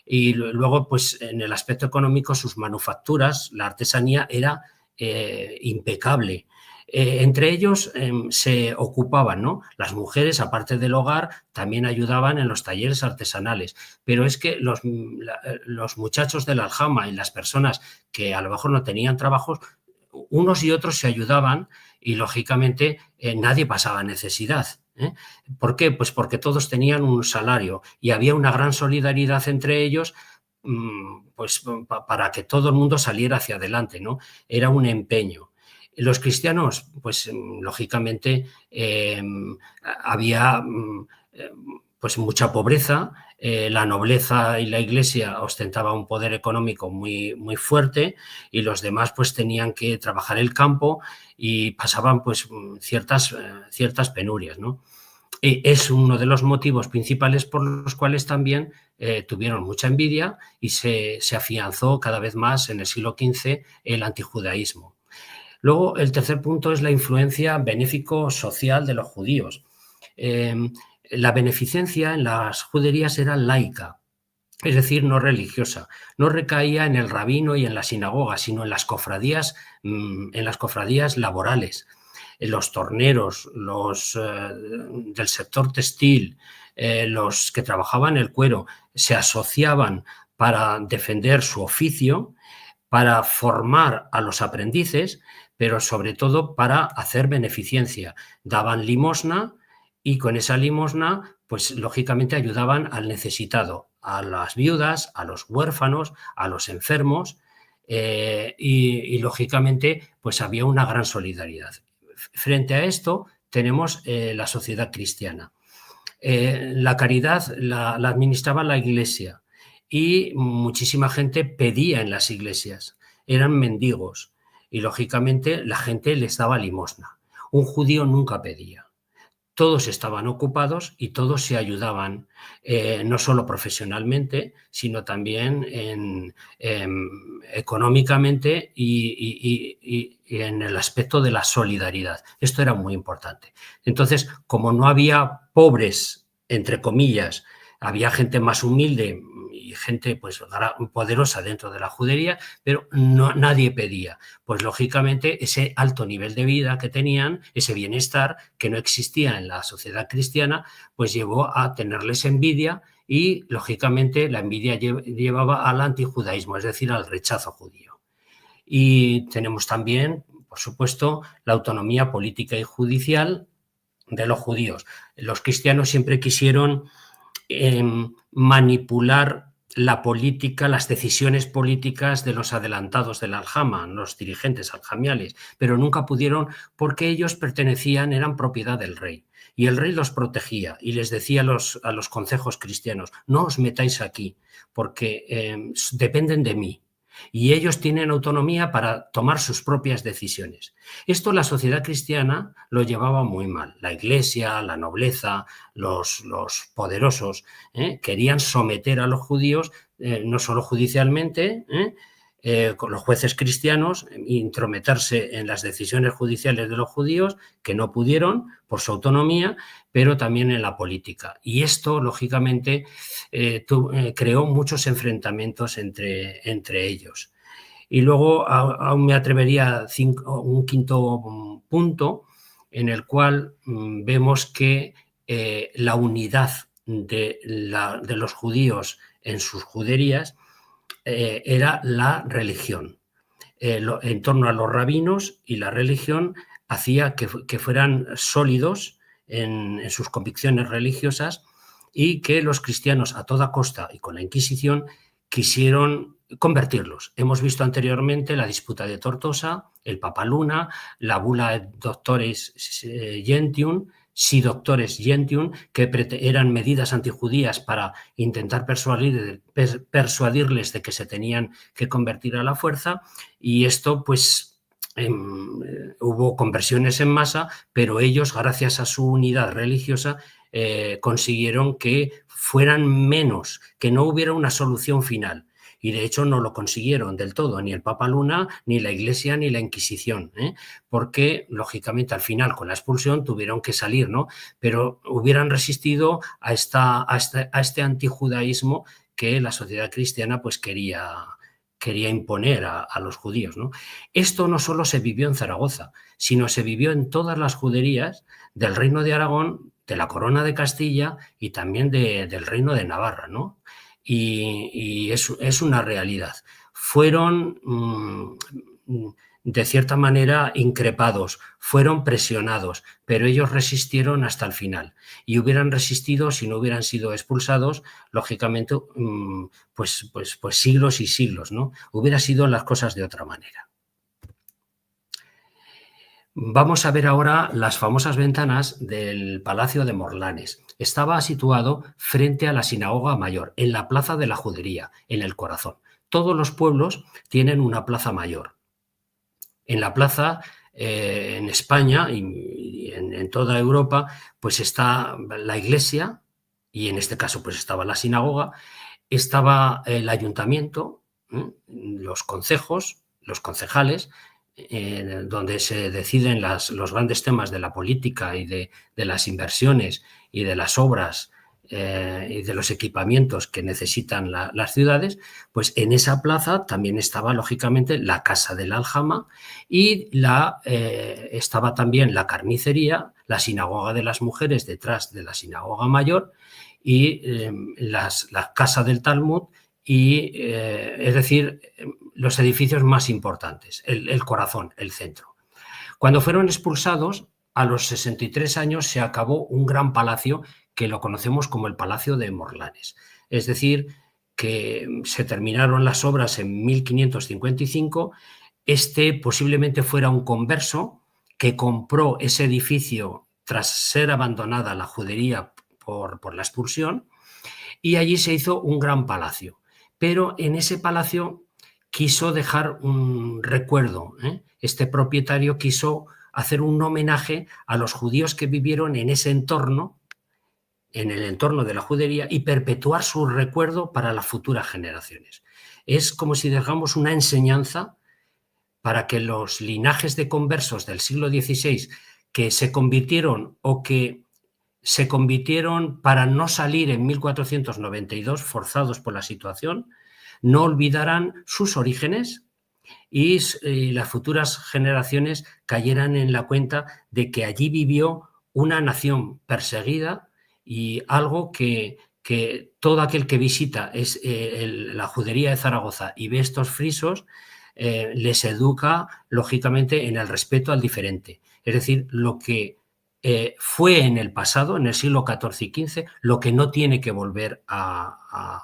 Y lu-, luego, pues, en el aspecto económico, sus manufacturas, la artesanía era, eh, impecable. Eh, entre ellos, em, se ocupaban, ¿no? Las mujeres, aparte del hogar, también ayudaban en los talleres artesanales. Pero es que los, la, los muchachos de la aljama y las personas que a lo mejor no tenían trabajos, unos y otros se ayudaban y, lógicamente, eh, nadie pasaba necesidad, ¿eh? ¿Por qué? Pues porque todos tenían un salario y había una gran solidaridad entre ellos, mm, pues, pa-, para que todo el mundo saliera hacia adelante, ¿no? Era un empeño. Los cristianos, pues, mm, lógicamente, em, a-, había, mm, em, pues, mucha pobreza, eh, la nobleza y la iglesia ostentaba un poder económico muy, muy fuerte y los demás, pues, tenían que trabajar el campo y pasaban, pues, mm, ciertas, eh, ciertas penurias, ¿no? Eh, es uno de los motivos principales por los cuales también, eh, tuvieron mucha envidia y se, se afianzó cada vez más en el siglo quince el antijudaísmo. Luego, el tercer punto es la influencia benéfico-social de los judíos. Em, la beneficencia en las juderías era laica, es decir, no religiosa. No recaía en el rabino y en la sinagoga, sino en las cofradías, mm, en las cofradías laborales. Eh, los torneros, los, eh, del sector textil, eh, los que trabajaban el cuero, se asociaban para defender su oficio, para formar a los aprendices, pero sobre todo para hacer beneficencia. Daban limosna y con esa limosna, pues, lógicamente ayudaban al necesitado, a las viudas, a los huérfanos, a los enfermos, eh, y, y, lógicamente, pues, había una gran solidaridad. F-, frente a esto, tenemos, eh, la sociedad cristiana. Eh, la caridad la, la administraba la iglesia y muchísima gente pedía en las iglesias. Eran mendigos y, lógicamente, la gente les daba limosna. Un judío nunca pedía. Todos estaban ocupados y todos se ayudaban, eh, no solo profesionalmente, sino también en, em, económicamente y, y, y, y, y en el aspecto de la solidaridad. Esto era muy importante. Entonces, como no había pobres, entre comillas, había gente más humilde y gente, pues, gra-, poderosa dentro de la judería, pero no, nadie pedía. Pues, lógicamente, ese alto nivel de vida que tenían, ese bienestar que no existía en la sociedad cristiana, pues, llevó a tenerles envidia y, lógicamente, la envidia lle-, llevaba al antijudaísmo, es decir, al rechazo judío. Y tenemos también, por supuesto, la autonomía política y judicial de los judíos. Los cristianos siempre quisieron, em, manipular la política, las decisiones políticas de los adelantados de la aljama, los dirigentes aljamiales, pero nunca pudieron porque ellos pertenecían, eran propiedad del rey. Y el rey los protegía y les decía a los, a los concejos cristianos: "No os metáis aquí, porque, em, s-, dependen de mí. Y ellos tienen autonomía para tomar sus propias decisiones". Esto la sociedad cristiana lo llevaba muy mal. La iglesia, la nobleza, los, los poderosos, ¿eh?, querían someter a los judíos, eh, no solo judicialmente, ¿eh?, eh, con los jueces cristianos, intrometerse en las decisiones judiciales de los judíos, que no pudieron por su autonomía, pero también en la política. Y esto, lógicamente, eh, tu-, eh, creó muchos enfrentamientos entre, entre ellos. Y luego, a-, aún me atrevería cinco, un quinto, mm, punto, en el cual, mm, vemos que, eh, la unidad de la, de los judíos en sus juderías, eh, era la religión. Eh, lo, en torno a los rabinos y la religión hacía que fu-, que fueran sólidos en, en sus convicciones religiosas y que los cristianos a toda costa y con la Inquisición quisieron convertirlos. Hemos visto anteriormente la disputa de Tortosa, el Papa Luna, la bula Doctores, eh, Gentium, si Doctores Gentium, que prete-, eran medidas antijudías para intentar persuadir-, pers-, persuadirles de que se tenían que convertir a la fuerza, y esto, pues, em, eh, hubo conversiones en masa, pero ellos, gracias a su unidad religiosa, eh, consiguieron que fueran menos, que no hubiera una solución final. Y de hecho no lo consiguieron del todo, ni el Papa Luna, ni la Iglesia, ni la Inquisición, ¿eh? Porque, lógicamente, al final, con la expulsión, tuvieron que salir, ¿no? Pero hubieran resistido a esta, a este, a este antijudaísmo que la sociedad cristiana, pues, quería, quería imponer a, a los judíos, ¿no? Esto no solo se vivió en Zaragoza, sino se vivió en todas las juderías del Reino de Aragón, de la Corona de Castilla y también de, del Reino de Navarra, ¿no? Y, y es, es una realidad. Fueron, mm, de cierta manera, increpados, fueron presionados, pero ellos resistieron hasta el final. Y hubieran resistido si no hubieran sido expulsados, lógicamente, mm, pues, pues, pues siglos y siglos, ¿no? Hubiera sido las cosas de otra manera. Vamos a ver ahora las famosas ventanas del Palacio de Morlanes. Estaba situado frente a la sinagoga mayor, en la plaza de la judería, en el corazón. Todos los pueblos tienen una plaza mayor. En la plaza, eh, en España y, y en, en toda Europa, pues está la iglesia, y en este caso, pues, estaba la sinagoga, estaba el ayuntamiento, ¿eh? Los concejos, los concejales, eh, donde se deciden las, los grandes temas de la política y de, de las inversiones y de las obras, eh, y de los equipamientos que necesitan la, las ciudades, pues en esa plaza también estaba, lógicamente, la Casa del Aljama y la, eh, estaba también la carnicería, la sinagoga de las mujeres detrás de la sinagoga mayor y, eh, las, la Casa del Talmud y, eh, es decir, los edificios más importantes, el, el corazón, el centro. Cuando fueron expulsados, a los sesenta y tres años se acabó un gran palacio que lo conocemos como el Palacio de Morlanes. Es decir, que se terminaron las obras en mil quinientos cincuenta y cinco. Este posiblemente fuera un converso que compró ese edificio tras ser abandonada la judería por, por la expulsión, y allí se hizo un gran palacio. Pero en ese palacio quiso dejar un recuerdo, ¿eh? Este propietario quiso hacer un homenaje a los judíos que vivieron en ese entorno, en el entorno de la judería, y perpetuar su recuerdo para las futuras generaciones. Es como si dejamos una enseñanza para que los linajes de conversos del siglo dieciséis que se convirtieron o que se convirtieron para no salir en mil cuatrocientos noventa y dos, forzados por la situación, no olvidaran sus orígenes y s-, y las futuras generaciones cayeran en la cuenta de que allí vivió una nación perseguida y algo que, que todo aquel que visita es, eh, el, la judería de Zaragoza y ve estos frisos, eh, les educa, lógicamente, en el respeto al diferente. Es decir, lo que, eh, fue en el pasado, en el siglo catorce y quince, lo que no tiene que volver a, a,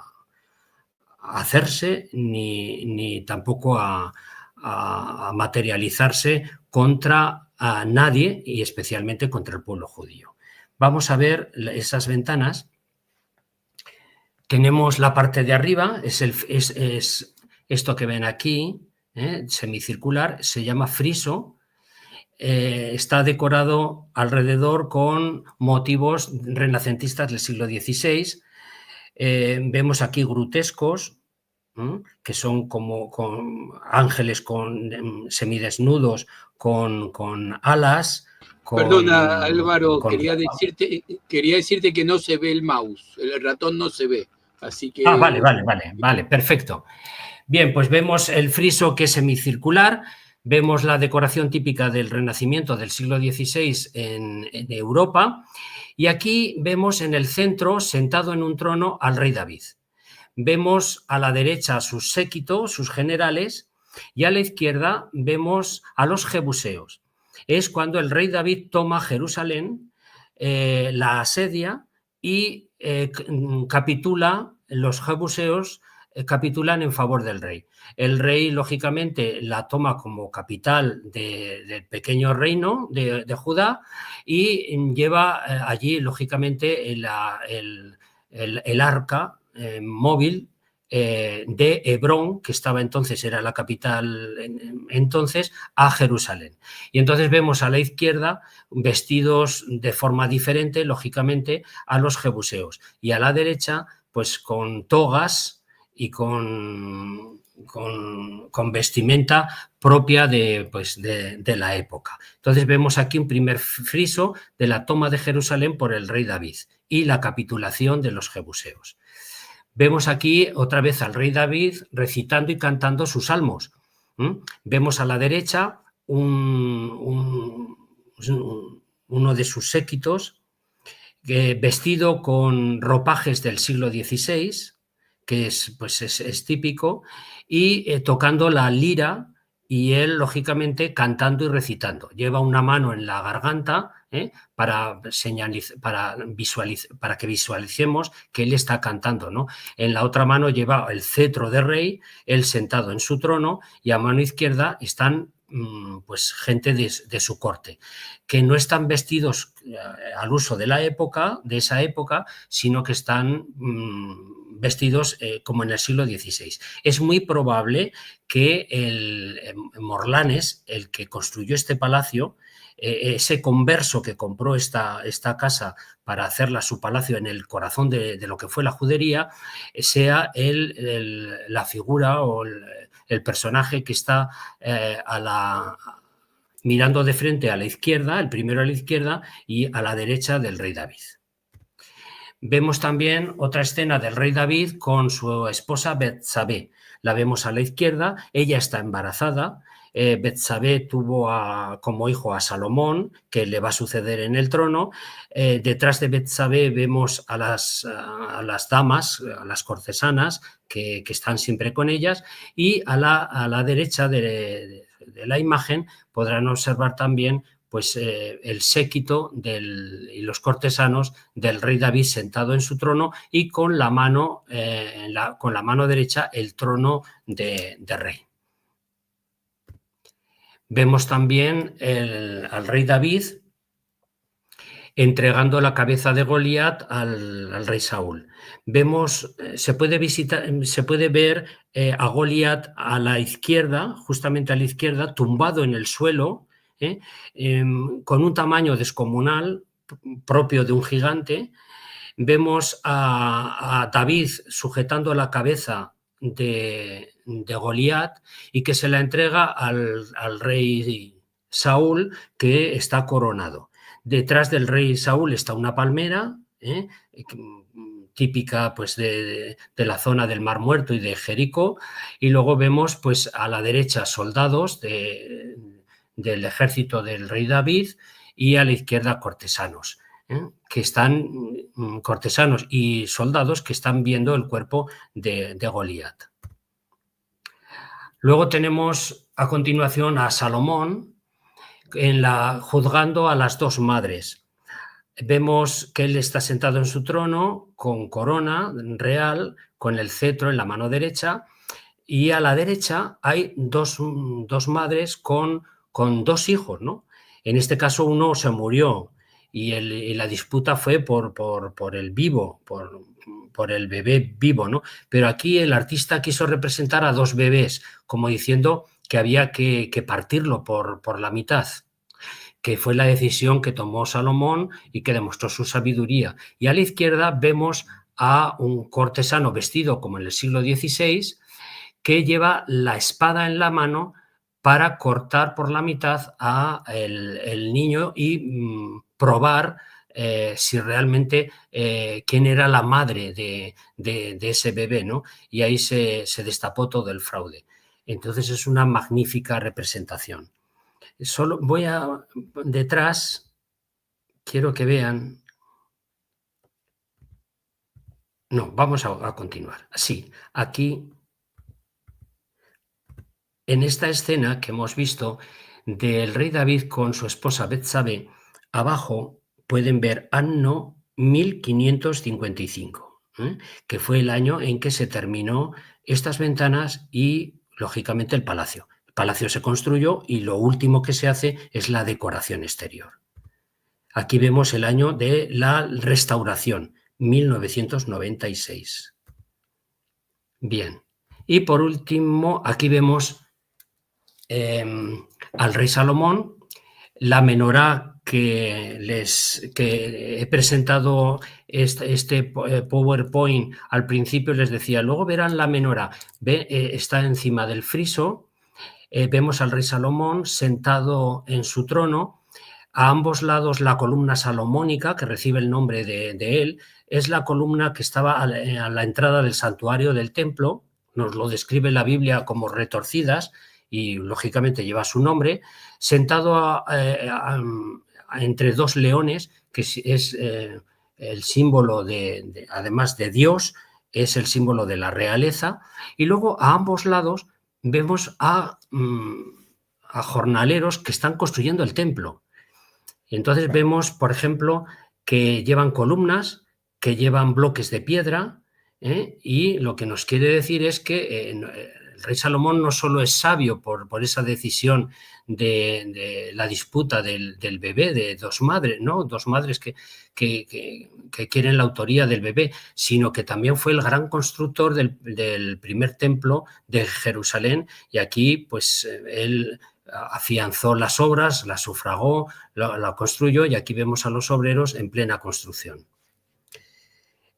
a hacerse ni, ni tampoco a, a, a materializarse contra a nadie y especialmente contra el pueblo judío. Vamos a ver la, esas ventanas. Tenemos la parte de arriba, es el, es, es esto que ven aquí, ¿eh? Semicircular, se llama friso. Eh, está decorado alrededor con motivos renacentistas del siglo dieciséis. Eh, vemos aquí grutescos, ¿m? Que son como con ángeles con, em, semidesnudos, con, con alas, con, Perdona, Alvaro, con quería decirte, quería decirte que no se ve el mouse, el ratón no se ve, así que... Ah, vale, vale, vale, vale, perfecto. Bien, pues vemos el friso que es semicircular, vemos la decoración típica del Renacimiento del siglo dieciséis en, en Europa, y aquí vemos en el centro, sentado en un trono, al rey David. Vemos a la derecha a su séquito, sus generales, y a la izquierda vemos a los jebuseos. Es cuando el rey David toma Jerusalén, eh, la asedia y, eh, c-, mm, capitula, los jebuseos, eh, capitulan en favor del rey. El rey, lógicamente, la toma como capital de, del pequeño reino de, de Judá y, mm, lleva, eh, allí, lógicamente, el, la, el, el, el arca, eh, móvil, eh, de Hebrón, que estaba entonces, era la capital en, en, entonces, a Jerusalén. Y entonces vemos a la izquierda vestidos de forma diferente, lógicamente, a los jebuseos. Y a la derecha, pues con togas y con, con, con vestimenta propia de, pues, de, de la época. Entonces vemos aquí un primer friso de la toma de Jerusalén por el rey David y la capitulación de los jebuseos. Vemos aquí otra vez al rey David recitando y cantando sus salmos. ¿Mm? Vemos a la derecha un, un, un, uno de sus séquitos, eh, vestido con ropajes del siglo dieciséis, que es, pues es, es típico, y, eh, tocando la lira, y él, lógicamente, cantando y recitando. Lleva una mano en la garganta, ¿eh? Para señaliz-, para visualiz-, para que visualicemos que él está cantando, ¿no? En la otra mano lleva el cetro de rey, él sentado en su trono, y a mano izquierda están, mm, pues, gente de, de su corte, que no están vestidos, eh, al uso de la época, de esa época, sino que están, mm, vestidos, eh, como en el siglo dieciséis. Es muy probable que el, em, Morlanes, el que construyó este palacio, eh, ese converso que compró esta, esta casa para hacerla su palacio en el corazón de, de lo que fue la judería, eh, sea el, el, la figura o el, el personaje que está, eh, a la, mirando de frente a la izquierda, el primero a la izquierda y a la derecha del rey David. Vemos también otra escena del rey David con su esposa Betsabé. La vemos a la izquierda, ella está embarazada. Eh, Betsabé tuvo a, como hijo a Salomón, que le va a suceder en el trono. Eh, detrás de Betsabé vemos a las, a las damas, a las cortesanas que, que están siempre con ellas, y a la, a la derecha de, de la imagen podrán observar también, pues, eh, el séquito del, y los cortesanos del rey David sentado en su trono y con la mano, eh, en la, con la mano derecha el trono de, de rey. Vemos también el, al rey David entregando la cabeza de Goliat al, al rey Saúl. Vemos, eh, se puede visitar, se puede ver, eh, a Goliat a la izquierda, justamente a la izquierda, tumbado en el suelo, eh, em, con un tamaño descomunal, p-, propio de un gigante. Vemos a, a David sujetando la cabeza de, de Goliat y que se la entrega al, al rey Saúl, que está coronado. Detrás del rey Saúl está una palmera, eh, típica, pues, de, de, de la zona del Mar Muerto y de Jericó, y luego vemos, pues, a la derecha soldados de, del ejército del rey David y a la izquierda cortesanos, eh, que están, mm, cortesanos y soldados que están viendo el cuerpo de, de Goliat. Luego tenemos a continuación a Salomón en la, juzgando a las dos madres. Vemos que él está sentado en su trono con corona real, con el cetro en la mano derecha, y a la derecha hay dos, dos madres con, con dos hijos, ¿no? En este caso uno se murió y el, y la disputa fue por, por, por el vivo, por, por el bebé vivo, ¿no? Pero aquí el artista quiso representar a dos bebés, como diciendo que había que, que partirlo por, por la mitad, que fue la decisión que tomó Salomón y que demostró su sabiduría. Y a la izquierda vemos a un cortesano vestido como en el siglo dieciséis, que lleva la espada en la mano para kortar por la mitad a el, el ninyo i, mm, provar, eh, si realmente, eh, ken era la madre de, de, de ese bebe, no? I ayi se, se destapo todo el fraude. Entonses es una magnifika representasion. Solo vo a, detras, kiero ke vean. No, vamos a, a kontinuar. Si, aki, en esta eszena ke emos visto del rey David kon su esposa Betsabe, abajo pueden ver anno mil kinyentos sinkuenta i sinko, eh, ke fue el anyo en ke se termino estas ventanas i, lojikamente, el palasio. El palasio se konstruyo i lo ultimo ke se aze es la dekorasion esterior. Aki vemos el anyo de la restaurasion, mil novesientos noventa i seis. Bien. I por ultimo, aki vemos, em, al rey Salomon, la menorá ke les, ke e presentado este, este po-, eh, PowerPoint al prinsipio, les dezia, luego veran la menorá. Ve, eh, esta ensima del friso, eh, vemos al rey Salomon sentado en su trono, a ambos lados la kolumna salomonika, ke resive el nombre de, de el, es la kolumna ke estava a la, a la entrada del santuario del templo, nos lo deskrive la Biblia komo retorsidas, i, lojikamente, yeva su nombre, sentado a, eh, a, a, entre dos leones, ke es, es, eh, el simbolo de, de, ademas de Dios, es el simbolo de la realeza, i luego a ambos lados vemos a, mm, a jornaleros ke estan konstruyendo el templo. I entonses vemos, por enshemplo, ke yevan kolumnas, ke yevan blokes de piedra, eh, i lo ke nos kiere dizir es ke, eh, no, eh, el rey Salomon no solo es savio por, por esa desizion de, de la disputa del, del bebe, de dos madres, no? Dos madres ke, ke, ke, ke kieren la autoria del bebe, sino ke tambien fue el gran konstruktor del, del primer templo de Jerusalen, i aki, pues, eh, el a-, afianzo las ovras, las sufrago, la, la konstruyo, i aki vemos a los ovreros en plena konstruksion.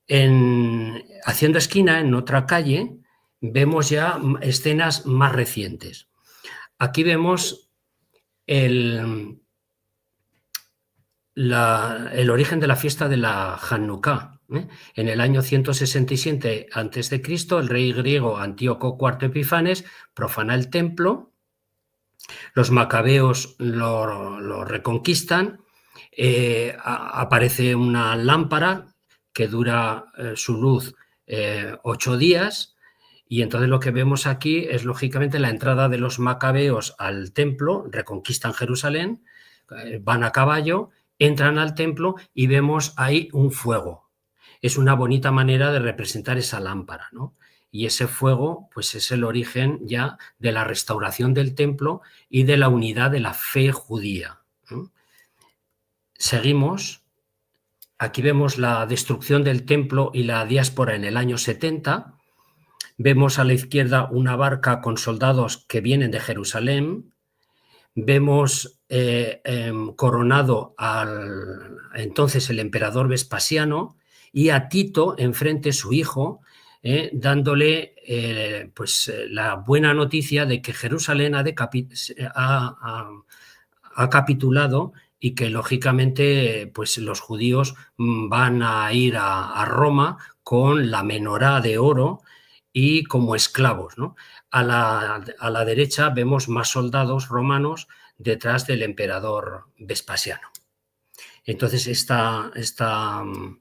En, aziendo eskina, en otra kaye, vemos ya, mm, eszenas mas resientes. Aki vemos el, la, el origen de la fiesta de la Hanuká, eh? En el anyo siento sesenta i siete antes de Kristo, el rey griego Antíoco kuarto Epifanes profana el templo, los macabeos lo, lo rekonkistan, eh, a-, aparese una lampara ke dura, eh, su luz, eh, ocho dias, i entonses lo ke vemos aki es, lojikamente, la entrada de los macabeos al templo, rekonkistan Jerusalen, eh, van a kaballo, entran al templo i vemos ayi un fuego. Es una bonita manera de representar esa lampara, no? I ese fuego, pues, es el origen ya de la restaurasion del templo i de la unidad de la fe djudia, no? Seguimos. Aki vemos la destruksion del templo i la diaspora en el anyo setenta. Vemos a la izkierda una barka kon soldados ke vienen de Jerusalen. Vemos, eh, em, koronado al, entonses, el emperador Vespasiano i a Tito enfrente, su ijo, eh, dandole, eh, pues, eh, la buena notisia de ke Jerusalen a decapi-, se, a, a, a kapitulado i ke, lojikamente, pues, los djudios, mm, van a ir a, a Roma kon la menorá de oro i komo esklavos, no? A la, a la derecha vemos mas soldados romanos detras del emperador Vespasiano. Entonses, esta, esta, mm,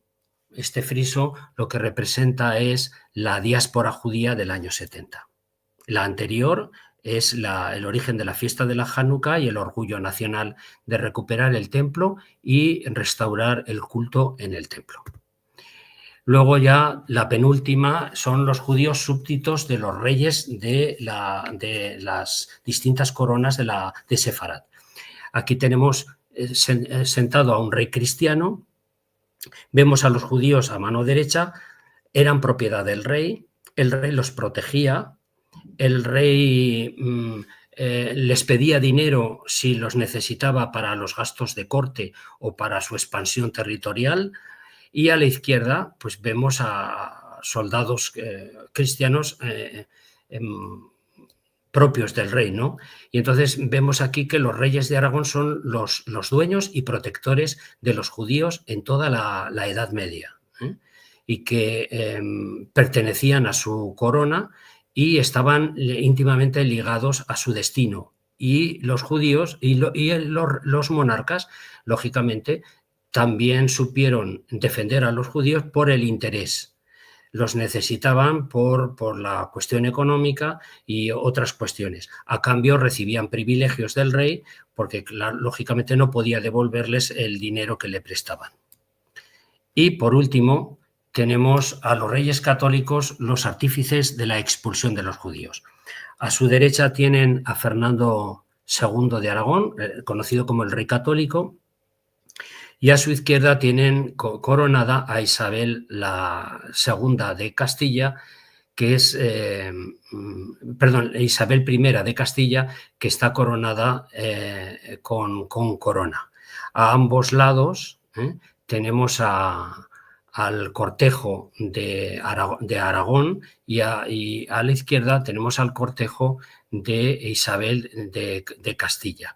este friso lo ke representa es la diaspora djudia del anyo setenta. La anterior es la, el origen de la fiesta de la Hanuká i el orguyo nasional de rekuperar el templo i restaurar el kulto en el templo. Luego ya la penultima son los djudios subditos de los reyes de la, de las distintas koronas de la, de Sefarad. Aki tenemos, eh, sen-, eh, sentado a un rey kristiano. Vemos a los djudios a mano derecha, eran propiedad del rey, el rey los protejia, el rey, mm, eh, les pedia dinero si los nesesitava para los gastos de korte o para su ekspansion territorial, i a la izkierda, pues, vemos a soldados, eh, kristianos, eh, em, propios del rey, ¿no? Y entonces vemos aquí que los reyes de Aragón son los, los dueños y protectores de los judíos en toda la, la Edad Media, ¿eh? Y que, em, pertenecían a su corona y estaban íntimamente ligados a su destino. Y los judíos y lo-, y el, los, los monarcas, lógicamente, también supieron defender a los judíos por el interés. Los necesitaban por, por la cuestión económica y otras cuestiones. A cambio, recibían privilegios del rey porque, cla-, lógicamente, no podía devolverles el dinero que le prestaban. Y, por último, tenemos a los reyes católicos, los artífices de la expulsión de los judíos. A su derecha tienen a Fernando segundo de Aragón, eh, conocido como el rey católico, y a su izquierda tienen co-, coronada a Isabel la segunda de Castilla, que es, eh, mm, perdón, Isabel primera de Castilla, que está coronada, eh, con, con corona. A ambos lados, eh, tenemos a, al cortejo de Ara-, de Aragón y a, y a la izquierda tenemos al cortejo de Isabel de, de Castilla.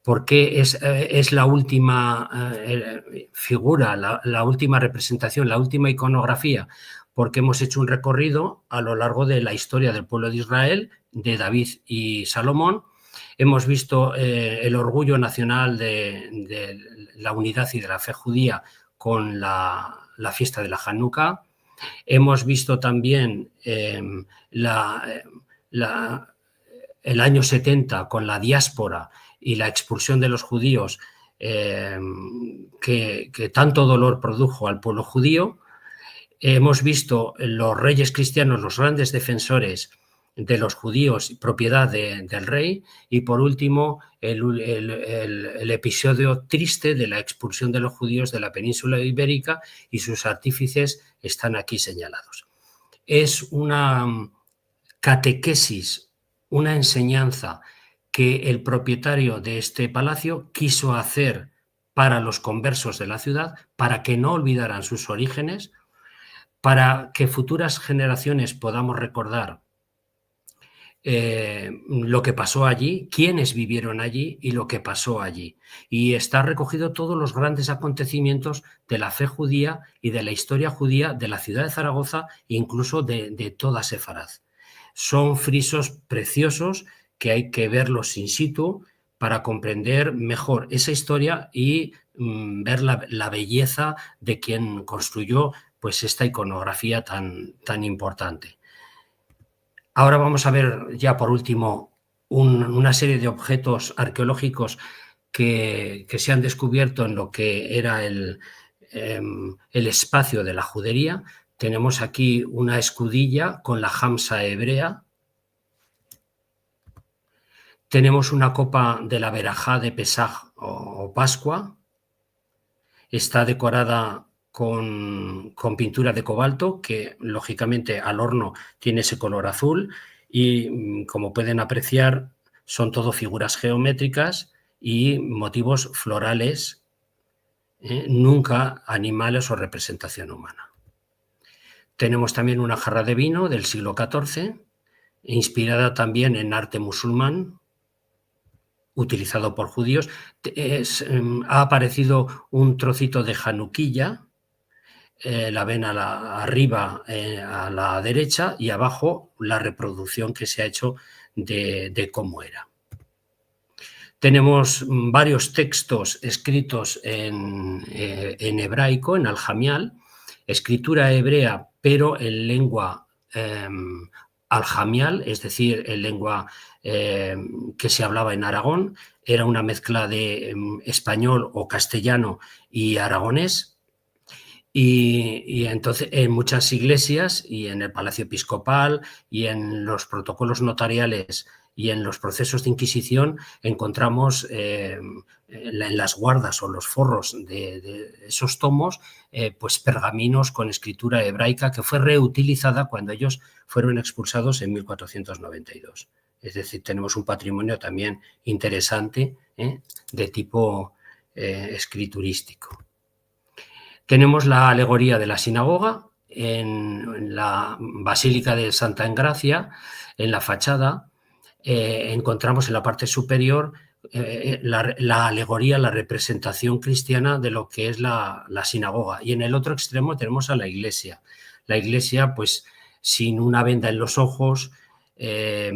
Porque es, eh, es la última, eh, figura, la, la última representación, la última iconografía, porque hemos hecho un recorrido a lo largo de la historia del pueblo de Israel, de David y Salomón. Hemos visto, eh, el orgullo nacional de, de la unidad y de la fe judía con la, la fiesta de la Hanukkah. Hemos visto también, em, la, la, el año setenta con la diáspora y la expulsión de los judíos, em, que, que tanto dolor produjo al pueblo judío. Hemos visto los reyes cristianos, los grandes defensores de los judíos, propiedad de, del rey, y por último, el, el, el, el episodio triste de la expulsión de los judíos de la península ibérica, y sus artífices están aquí señalados. Es una, mm, catequesis, una enseñanza que el propietario de este palacio quiso hacer para los conversos de la ciudad, para que no olvidaran sus orígenes, para que futuras generaciones podamos recordar, eh, lo que pasó allí, quiénes vivieron allí y lo que pasó allí. Y está recogido todos los grandes acontecimientos de la fe judía y de la historia judía de la ciudad de Zaragoza, incluso de, de toda Sefarad. Son frisos preciosos que hay que verlos in situ para comprender mejor esa historia y, mm, ver la, la belleza de quien construyó, pues, esta iconografía tan, tan importante. Ahora vamos a ver ya por último un, una serie de objetos arqueológicos que, que se han descubierto en lo que era el, em, el espacio de la judería. Tenemos aquí una escudilla con la hamsa hebrea. Tenemos una copa de la berajá de Pesaj o, o Pascua. Está decorada con, con pintura de cobalto, que lógicamente al horno tiene ese color azul, y, mm, como pueden apreciar, son todo figuras geométricas y motivos florales, eh, nunca animales o representación humana. Tenemos también una jarra de vino del siglo catorce, inspirada también en arte musulmán, utilizado por judíos. Te-, es, em, ha aparecido un trocito de Hanukkah, eh, la ven a la, arriba, eh, a la derecha, y abajo la reproducción que se ha hecho de, de cómo era. Tenemos, mm, varios textos escritos en, eh, en hebraico, en aljamial, escritura hebrea, pero en lengua, em, aljamial, es decir, en lengua, em, que se hablaba en Aragón. Era una mezcla de, em, español o castellano y aragonés. Y, y entonces en muchas iglesias y en el Palacio Episcopal y en los protocolos notariales y en los procesos de inquisición encontramos, eh, en la, en las guardas o los forros de, de esos tomos, eh, pues, pergaminos con escritura hebraica que fue reutilizada cuando ellos fueron expulsados en mil cuatrocientos noventa y dos. Es decir, tenemos un patrimonio también interesante, eh, de tipo, eh, escriturístico. Tenemos la alegoría de la sinagoga, en, en la Basílica de Santa Engracia, en la fachada, eh, enkontramos en la parte superior, eh, la, la alegoria, la representasion kristiana de lo ke es la, la sinagoga. I en el otro ekstremo tenemos a la iglesia. La iglesia, pues, sin una venda en los ojos, eh,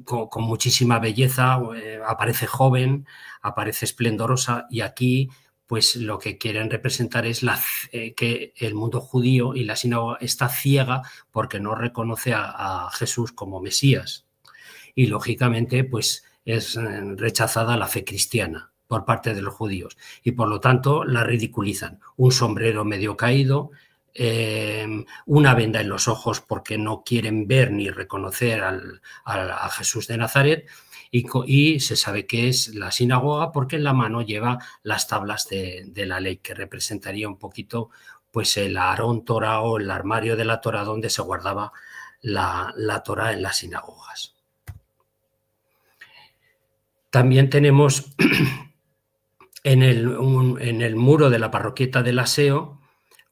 kon, kon muchisima beyeza, eh, aparese joven, aparese esplendorosa, i aki, pues, lo ke kieren representar es la, eh, ke el mundo djudio i la sinagoga esta siega porke no rekonose a, a Jesús komo Mesias. I, lojikamente, pues, es, eh, rechazada la fe kristiana por parte de los djudios i, por lo tanto, la ridikulizan. Un sombrero medio kaido, eh, una venda en los ojos porke no kieren ver ni rekonoser al, al, a Jesús de Nazaret, i ko-, i se save ke es la sinagoga porke en la mano yeva las tablas de, de la ley, ke representaria un pokito, pues, el Aron Tora o el armario de la Tora donde se guardava la, la Tora en las sinagogas. Tambien tenemos en el, un, en el muro de la parrokieta de Laseo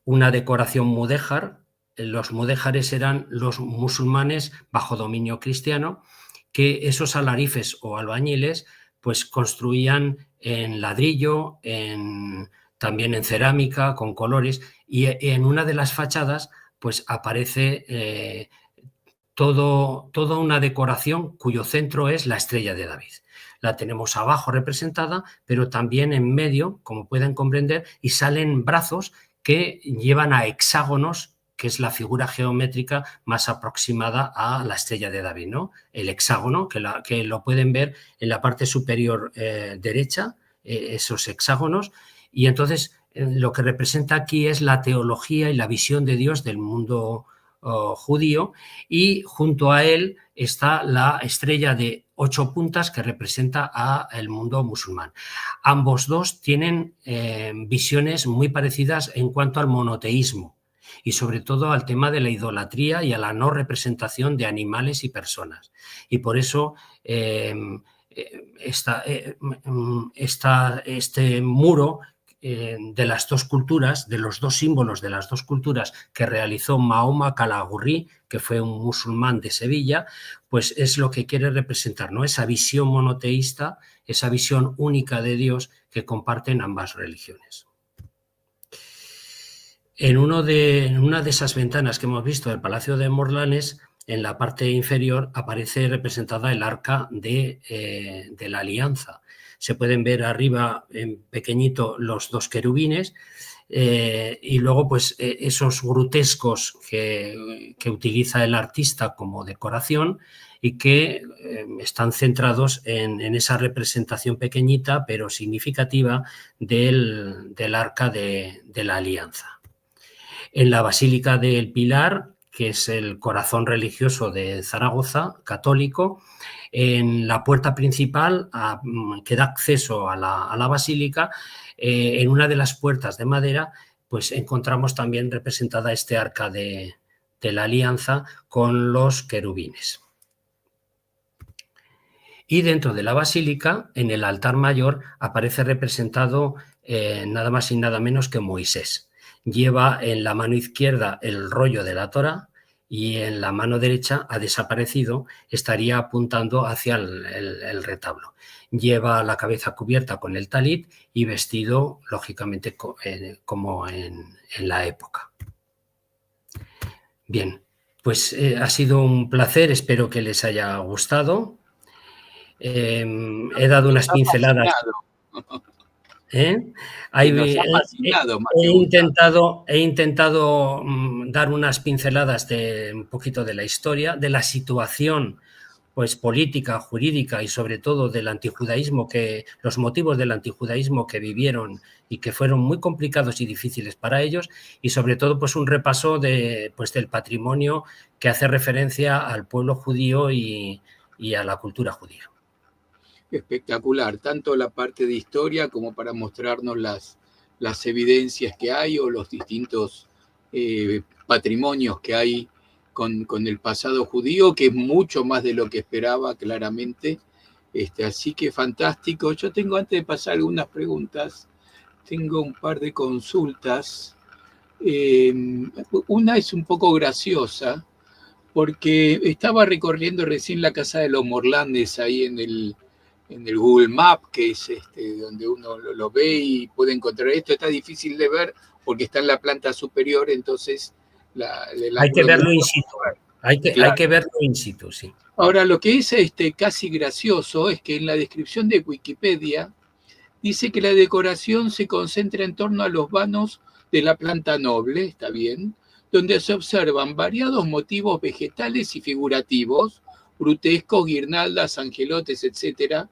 una dekorasion mudehar. Los mudehares eran los musulmanes bajo dominio kristiano, ke esos alarifes o albañiles, pues, konstruian en ladriyo, en, tambien en seramika, kon kolores, i en una de las fachadas, pues, aparese, eh, todo, toda una dekorasion kuyo sentro es la estrella de David. La tenemos abajo representada, pero tambien en medio, komo pueden komprender, i salen brazos ke yevan a eksagonos, ke es la figura jeometrika mas aproksimada a la estrella de David, no? El eksagono, ke la, ke lo pueden ver en la parte superior, eh, derecha, eh, esos eksagonos, i entonses, eh, lo ke representa aki es la teolojia i la vizion de Dios del mundo, o, djudio, i djunto a el esta la estrella de ocho puntas ke representa a el mundo musulman. Ambos dos tienen, eh, viziones muy parezidas en kuanto al monoteizmo i, sovre todo, al tema de la idolatria i a la no representasion de animales i personas. I por eso, eh, eh, esta, eh, mm, esta, este muro, eh, de las dos kulturas, de los dos simbolos de las dos kulturas ke realizo Mahoma Kalagurri, ke fue un musulman de Sevilla, pues es lo ke kiere representar, no? Esa vizion monoteista, esa vizion unika de Dios ke komparten ambas religiones. En uno de, en una de esas ventanas ke emos visto del Palasio de Morlanes, en la parte inferior aparese representada el arka de, eh, de la alianza. Se pueden ver arriva en pekenyito los dos kerubines, eh, i luego, pues, eh, esos gruteskos ke, ke utiliza el artista komo dekorasion i ke, eh, estan sentrados en, en esa representasion pekenyita, pero signifikativa del, del arka de, de la alianza. En la Basilika del Pilar, ke es el korazon relijiozo de Zaragoza, katoliko, en la puerta prinsipal, a, mm, ke da akseso a la, a la basilika, eh, en una de las puertas de madera, pues enkontramos tambien representada este arka de, de la alianza kon los kerubines. I dentro de la basilika, en el altar mayor, aparese representado, eh, nada mas i nada menos ke Moisés. Yeva en la mano izkierda el rollo de la Tora i en la mano derecha, a desaparesido, estaria apuntando azia el, el, el retablo. Yeva la kaveza kuvierta kon el talit i vestido, lojikamente, ko-, eh, komo en, en la epoka. Bien, pues, eh, ha sido un plazer, espero ke les aya gustado. Em, he dado unas pinceladas. Nos ha fascinado. ¿Eh? Nos ha fascinado, mas ke gustado. He intentado, he intentado, mm, dar unas pinceladas de un pokito de la istoria, de la situasion, pues, politika, juridika i, sovre todo, del antijudaizmo, ke, los motivos del antijudaizmo ke bivieron i ke fueron muy komplikados i difiziles para eyos, i, sovre todo, pues, un repaso de, pues, del patrimonio ke aze referensia al puevlo djudio i, i a la kultura djudia. Espektakular, tanto la parte de istoria komo para mostrarnos las, las evidensias ke ay o los distintos, eh, patrimonios ke ay kon, kon el pasado djudio, ke es mucho mas de lo ke esperava, klaramente. Este, asi ke fantastiko. Yo tengo, antes de pasar algunas preguntas, tengo un par de konsultas. Eh, una es un poco graciosa, porque estaba recorriendo recién la casa de los Morlanes ahí en el, en el Google Map, que es este, donde uno lo, lo ve y puede encontrar esto. Está difícil de ver porque está en la planta superior, entonces la, el Hay que ángulo no verlo es in situ. Hay que, Claro. hay que verlo in situ, sí. Ahora, lo que es este, casi gracioso es que en la descripción de Wikipedia dice que la decoración se concentra en torno a los vanos de la planta noble, está bien, donde se observan variados motivos vegetales y figurativos, brutescos, guirnaldas, angelotes, etcétera,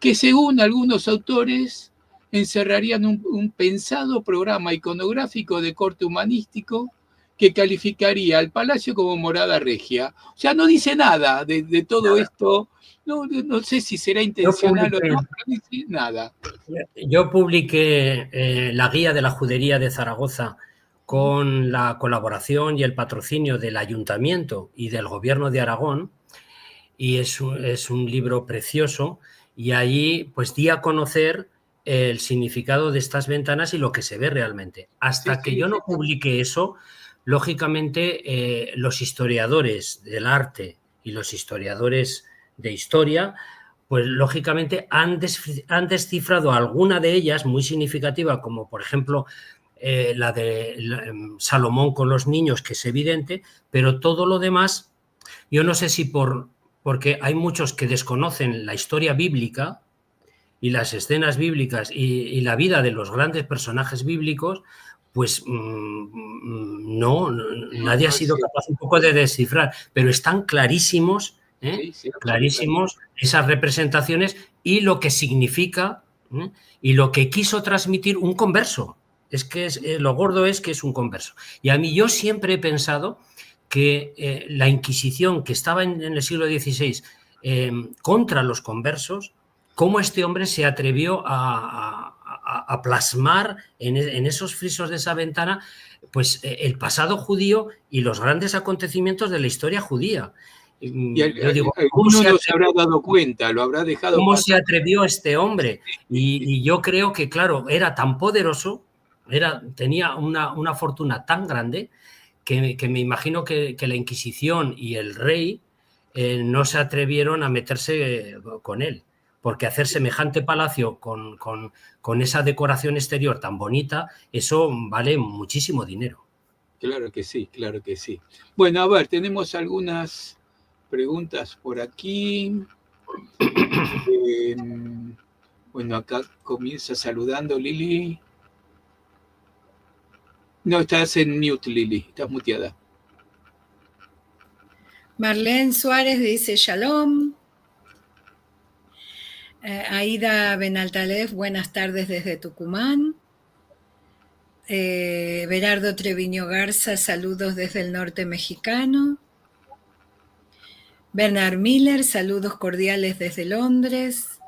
que según algunos autores encerrarían un, un pensado programa iconográfico de corte humanístico que calificaría al palacio como morada regia. O sea, no dice nada de, de todo Nada. Esto. No, no, no sé si será intencional o publiqué no, pero no dice nada. Yo publiqué eh, la guía de la judería de Zaragoza con la colaboración y el patrocinio del Ayuntamiento y del Gobierno de Aragón, y es un, es un libro precioso, y allí pues di a conocer el significado de estas ventanas y lo que se ve realmente. Hasta Sí, que sí, yo sí. no publique eso, lógicamente eh, los historiadores del arte y los historiadores de historia, pues lógicamente han, desfi- han descifrado alguna de ellas muy significativa, como por ejemplo eh, la de la, em, Salomón con los niños, que es evidente, pero todo lo demás, yo no sé si por, porque hay muchos que desconocen la historia bíblica y las escenas bíblicas y, y la vida de los grandes personajes bíblicos, pues mm, mm, no, no, No, nadie ha no, sido sí. capaz un poco de descifrar, pero están clarísimos, ¿eh? Sí, sí, absolutamente. Clarísimos esas representaciones y lo que significa, ¿eh? Y lo que quiso transmitir un converso. Es que es, eh, lo gordo es que es un converso. Y a mí yo siempre he pensado que eh, la Inquisición que estaba en, en el siglo dieciséis eh, contra los conversos, cómo este hombre se atrevió a, a- a- a plasmar en, e- en esos frisos de esa ventana pues eh, el pasado judío y los grandes acontecimientos de la historia judía. Y al- Yo digo, al- ¿cómo alguno se no se atrevió, habrá dado cuenta, lo habrá dejado cómo se pasar. Atrevió este hombre? Y, y yo creo que, claro, era tan poderoso, era, tenía una, una fortuna tan grande que, que me imagino que, que la Inquisición y el rey eh, no se atrevieron a meterse eh, con él, porque hacer semejante palacio con, con- con esa decoración exterior tan bonita, eso vale muchísimo dinero. Claro que sí, claro que sí. Bueno, a ver, tenemos algunas preguntas por aquí. Em, bueno, acá comienza saludando Lili. No, estás en mute, Lili, estás muteada. Marlene Suárez dice: "Shalom". Eh, Aida Benaltalef, buenas tardes desde Tucumán. Eh, Berardo Treviño Garza, saludos desde el norte mexicano. Bernard Miller, saludos cordiales desde Londres.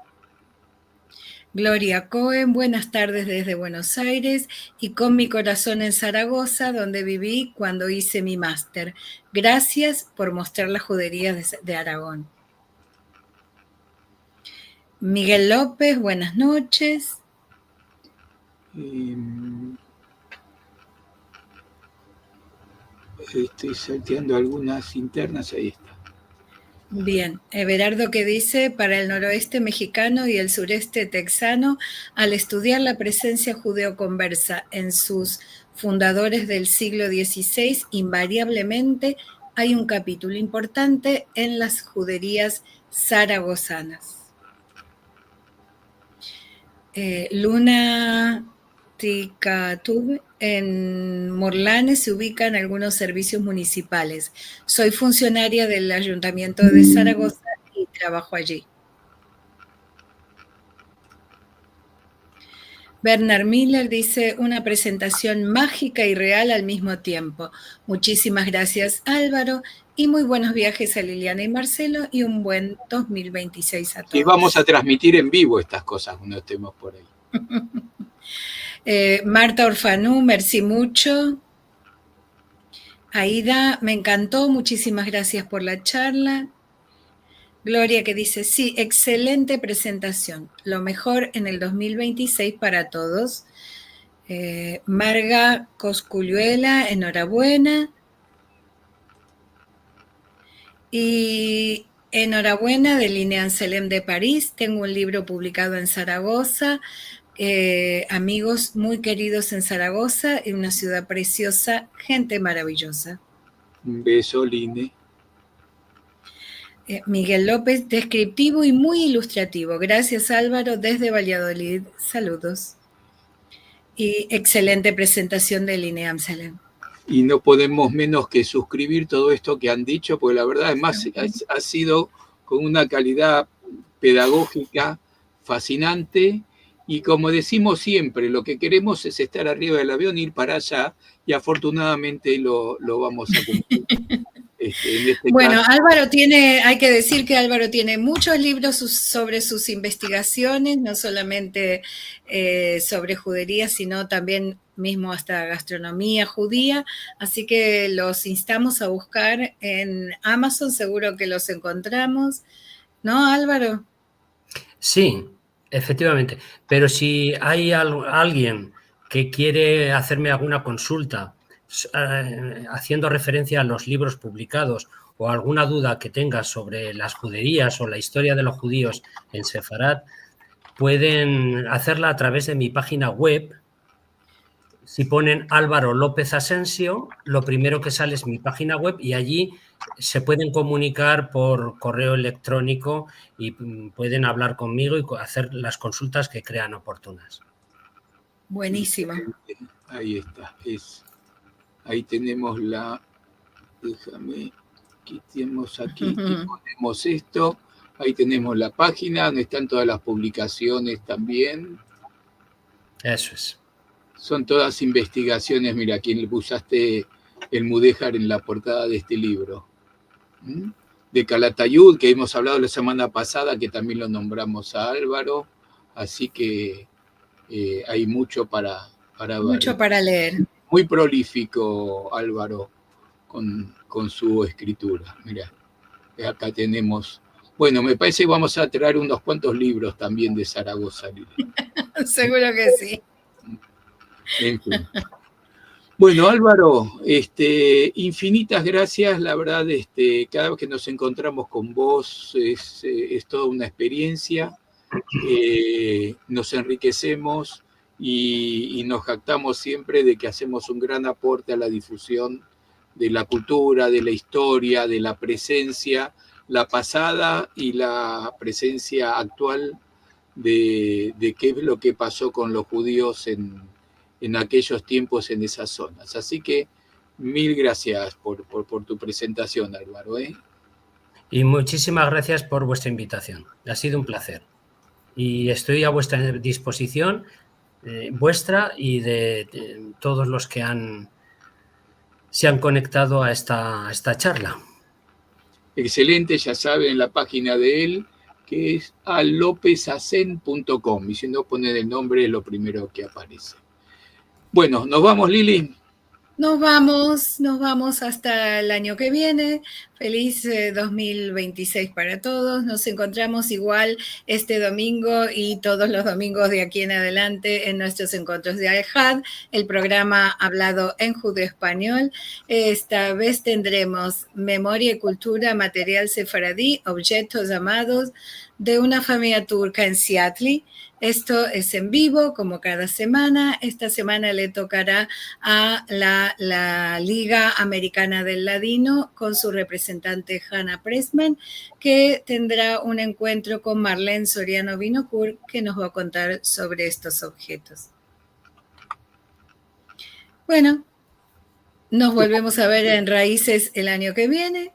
Gloria Cohen, buenas tardes desde Buenos Aires y con mi corazón en Zaragoza, donde viví cuando hice mi máster. Gracias por mostrar las juderías de, de Aragón. Miguel López, buenas noches. Em, estoy salteando algunas internas, ahí está. Bien, Everardo que dice: "Para el noroeste mexicano y el sureste texano, al estudiar la presencia judeoconversa en sus fundadores del siglo dieciséis, invariablemente hay un capítulo importante en las juderías zaragozanas". Eh, Luna Ticatube, en Morlanes se ubican algunos servicios municipales. Soy funcionaria del Ayuntamiento de Zaragoza y trabajo allí. Bernard Miller dice: "Una presentación mágica y real al mismo tiempo". Muchísimas gracias, Álvaro, y muy buenos viajes a Liliana y Marcelo y un buen dos mil veintiséis a todos. Y vamos a transmitir en vivo estas cosas cuando estemos por ahí. Eh, Marta Orfanú, merci mucho. Aida, me encantó, muchísimas gracias por la charla. Gloria que dice: "Sí, excelente presentación. Lo mejor en el dos mil veintiséis para todos". Eh, Marga Cosculluela, enorabuena. I enorabuena de Line Amselem de Paris. Tengo un livro publikado en Zaragoza. Eh, amigos muy keridos en Zaragoza i una sivdad presioza, djente maraviyoza. Un bezo, Line. Eh, Miguel Lopez, deskriptivo i muy ilustrativo. Grasias, Alvaro, desde Valyadolid. Saludos. I ekselente prezentasion de Line Amselem. I no podemos menos ke suskrivir todo esto ke an dicho, porke la verdad, además, ha, ha sido kon una kalidad pedagojika fasinante. I komo dezimos siempre, lo ke keremos es estar arriva del avion, ir para aya, i afortunadamente lo, lo vamos a kumplir. Este, en este kazo. Bueno, Alvaro tiene, ay ke dizir ke Alvaro tiene munchos livros sus, sovre sus investigasiones, no solamente, eh, sovre djuderia, sino tambien mizmo asta gastronomia djudia. Ansi ke los instamos a bushkar en Amazon, seguro ke los enkontramos. No, Alvaro? Si, efektivamente. Pero si ay al-, alguien ke kiere azerme alguna konsulta, s-, eh, aziendo referensia a los livros publikados o alguna duda ke tenga sovre las djuderias o la istoria de los djudios en Sefarad, pueden azerla a traves de mi pajina web. Si ponen Alvaro Lopez Asensio, lo primero ke sale es mi pajina web i ayi se pueden komunikar por korreo elektroniko i, mm, pueden avlar konmigo i ko-, azer las konsultas ke krean oportunas. Buenisimo. Ayi esta, es, ayi tenemos la, dejame, kitemos aki i ponemos esto. Ayi tenemos la pajina donde estan todas las publikasiones tambien. Eso es. Son todas investigasiones, mira, aki le pusaste el mudehar en la portada de este livro. ¿Mm? De Calatayud, ke hemos avlado la semana pasada, ke tambien lo nombramos a Alvaro, ansi ke, eh, ay muncho para, para ver. Muncho para leer. Muy prolifiko, Alvaro, kon, kon su eskritura. Mira, aka tenemos. Bueno, me parese ke vamos a traer unos kuantos livros tambien de Zaragoza, Lili. Seguro ke si. En fin. Bueno, Alvaro, este, infinitas grasias. La verdad, este, kada vez ke mos enkontramos kon vos es, eh, es toda una eksperensia. Eh, mos enrikesemos i, i mos jaktamos siempre de ke azemos un gran aporte a la difusion de la kultura, de la istoria, de la prezensia, la pasada i la prezensia aktual de, de ke es lo ke paso kon los djudios en, en akeyos tiempos en ezas zonas. Ansi ke mil grasias por, por, por tu prezentasion, Alvaro, eh. I munchisimas grasias por vuestra invitasion. Ha sido un plazer. I esto a vuestra dispozision, eh, vuestra i de, de todos los ke an, se an konektado a esta, a esta charla. Ekselente, ya saven la pajina de el, ke es alopezasen punto com, i si no ponen el nombre, es lo primero ke aparese. Bueno, mos vamos, Lili. Mos vamos, mos vamos asta el anyo ke viene. Feliz, eh, dos mil ventisesh para todos. Mos enkontramos igual este domingo i todos los domingos de aki en adelante en muestros enkontros de Alhad, el programa avlado en djudeo-espanyol. Esta vez tendremos memoria i kultura, material sefaradi, objetos amados de una famiya turka en Seattle. Esto es en vivo, komo kada semana. Esta semana le tokara a la, la Liga Amerikana del Ladino kon su reprezentante Hannah Pressman, ke tendra un enkuentro kon Marlene Soriano Vinocourt, ke mos va a kontar sovre estos objetos. Bueno, mos volvemos a ver en Raizes el anyo ke viene.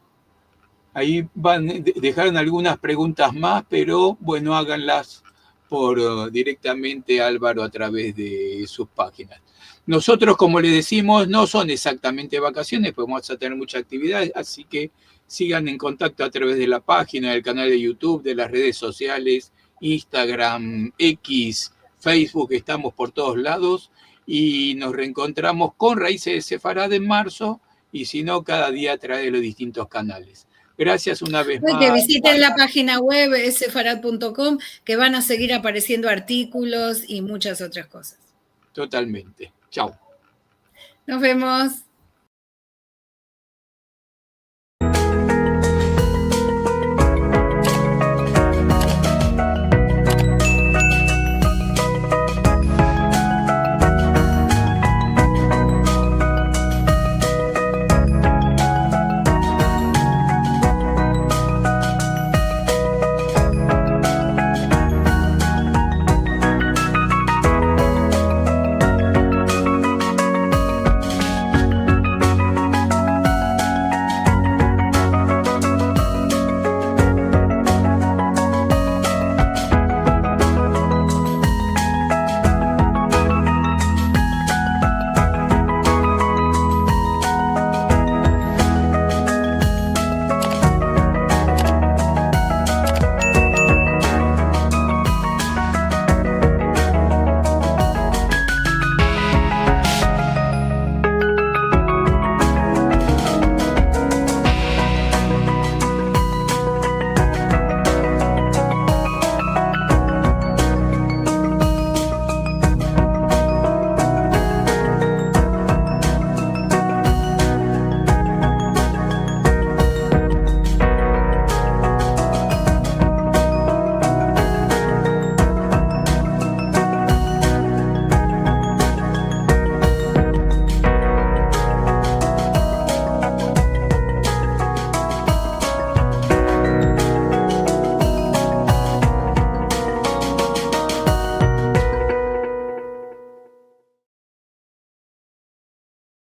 Ayi van, de-, dejaron algunas preguntas mas, pero, bueno, aganlas por, eh, direktamente, Alvaro, a traves de sus pajinas. Mozotros, komo le dezimos, no son ekzaktamente vakasiones, porke vamos a tener munchas aktividades, ansi ke sigan en kontakto a traves de la pajina, del kanal de YouTube, de las redes sosiales, Instagram, X, Facebook, estamos por todos lados, i mos reenkontramos kon Raizes de Sefarad en marso, i si no, kada dia a traves de los distintos kanales. Grasias una vez mas. Ke viziten la pajina web, es sefarad punto com, ke van a segir aparesiendo artikolos i munchas otras kozas. totalmente. Chao. Nos vemos.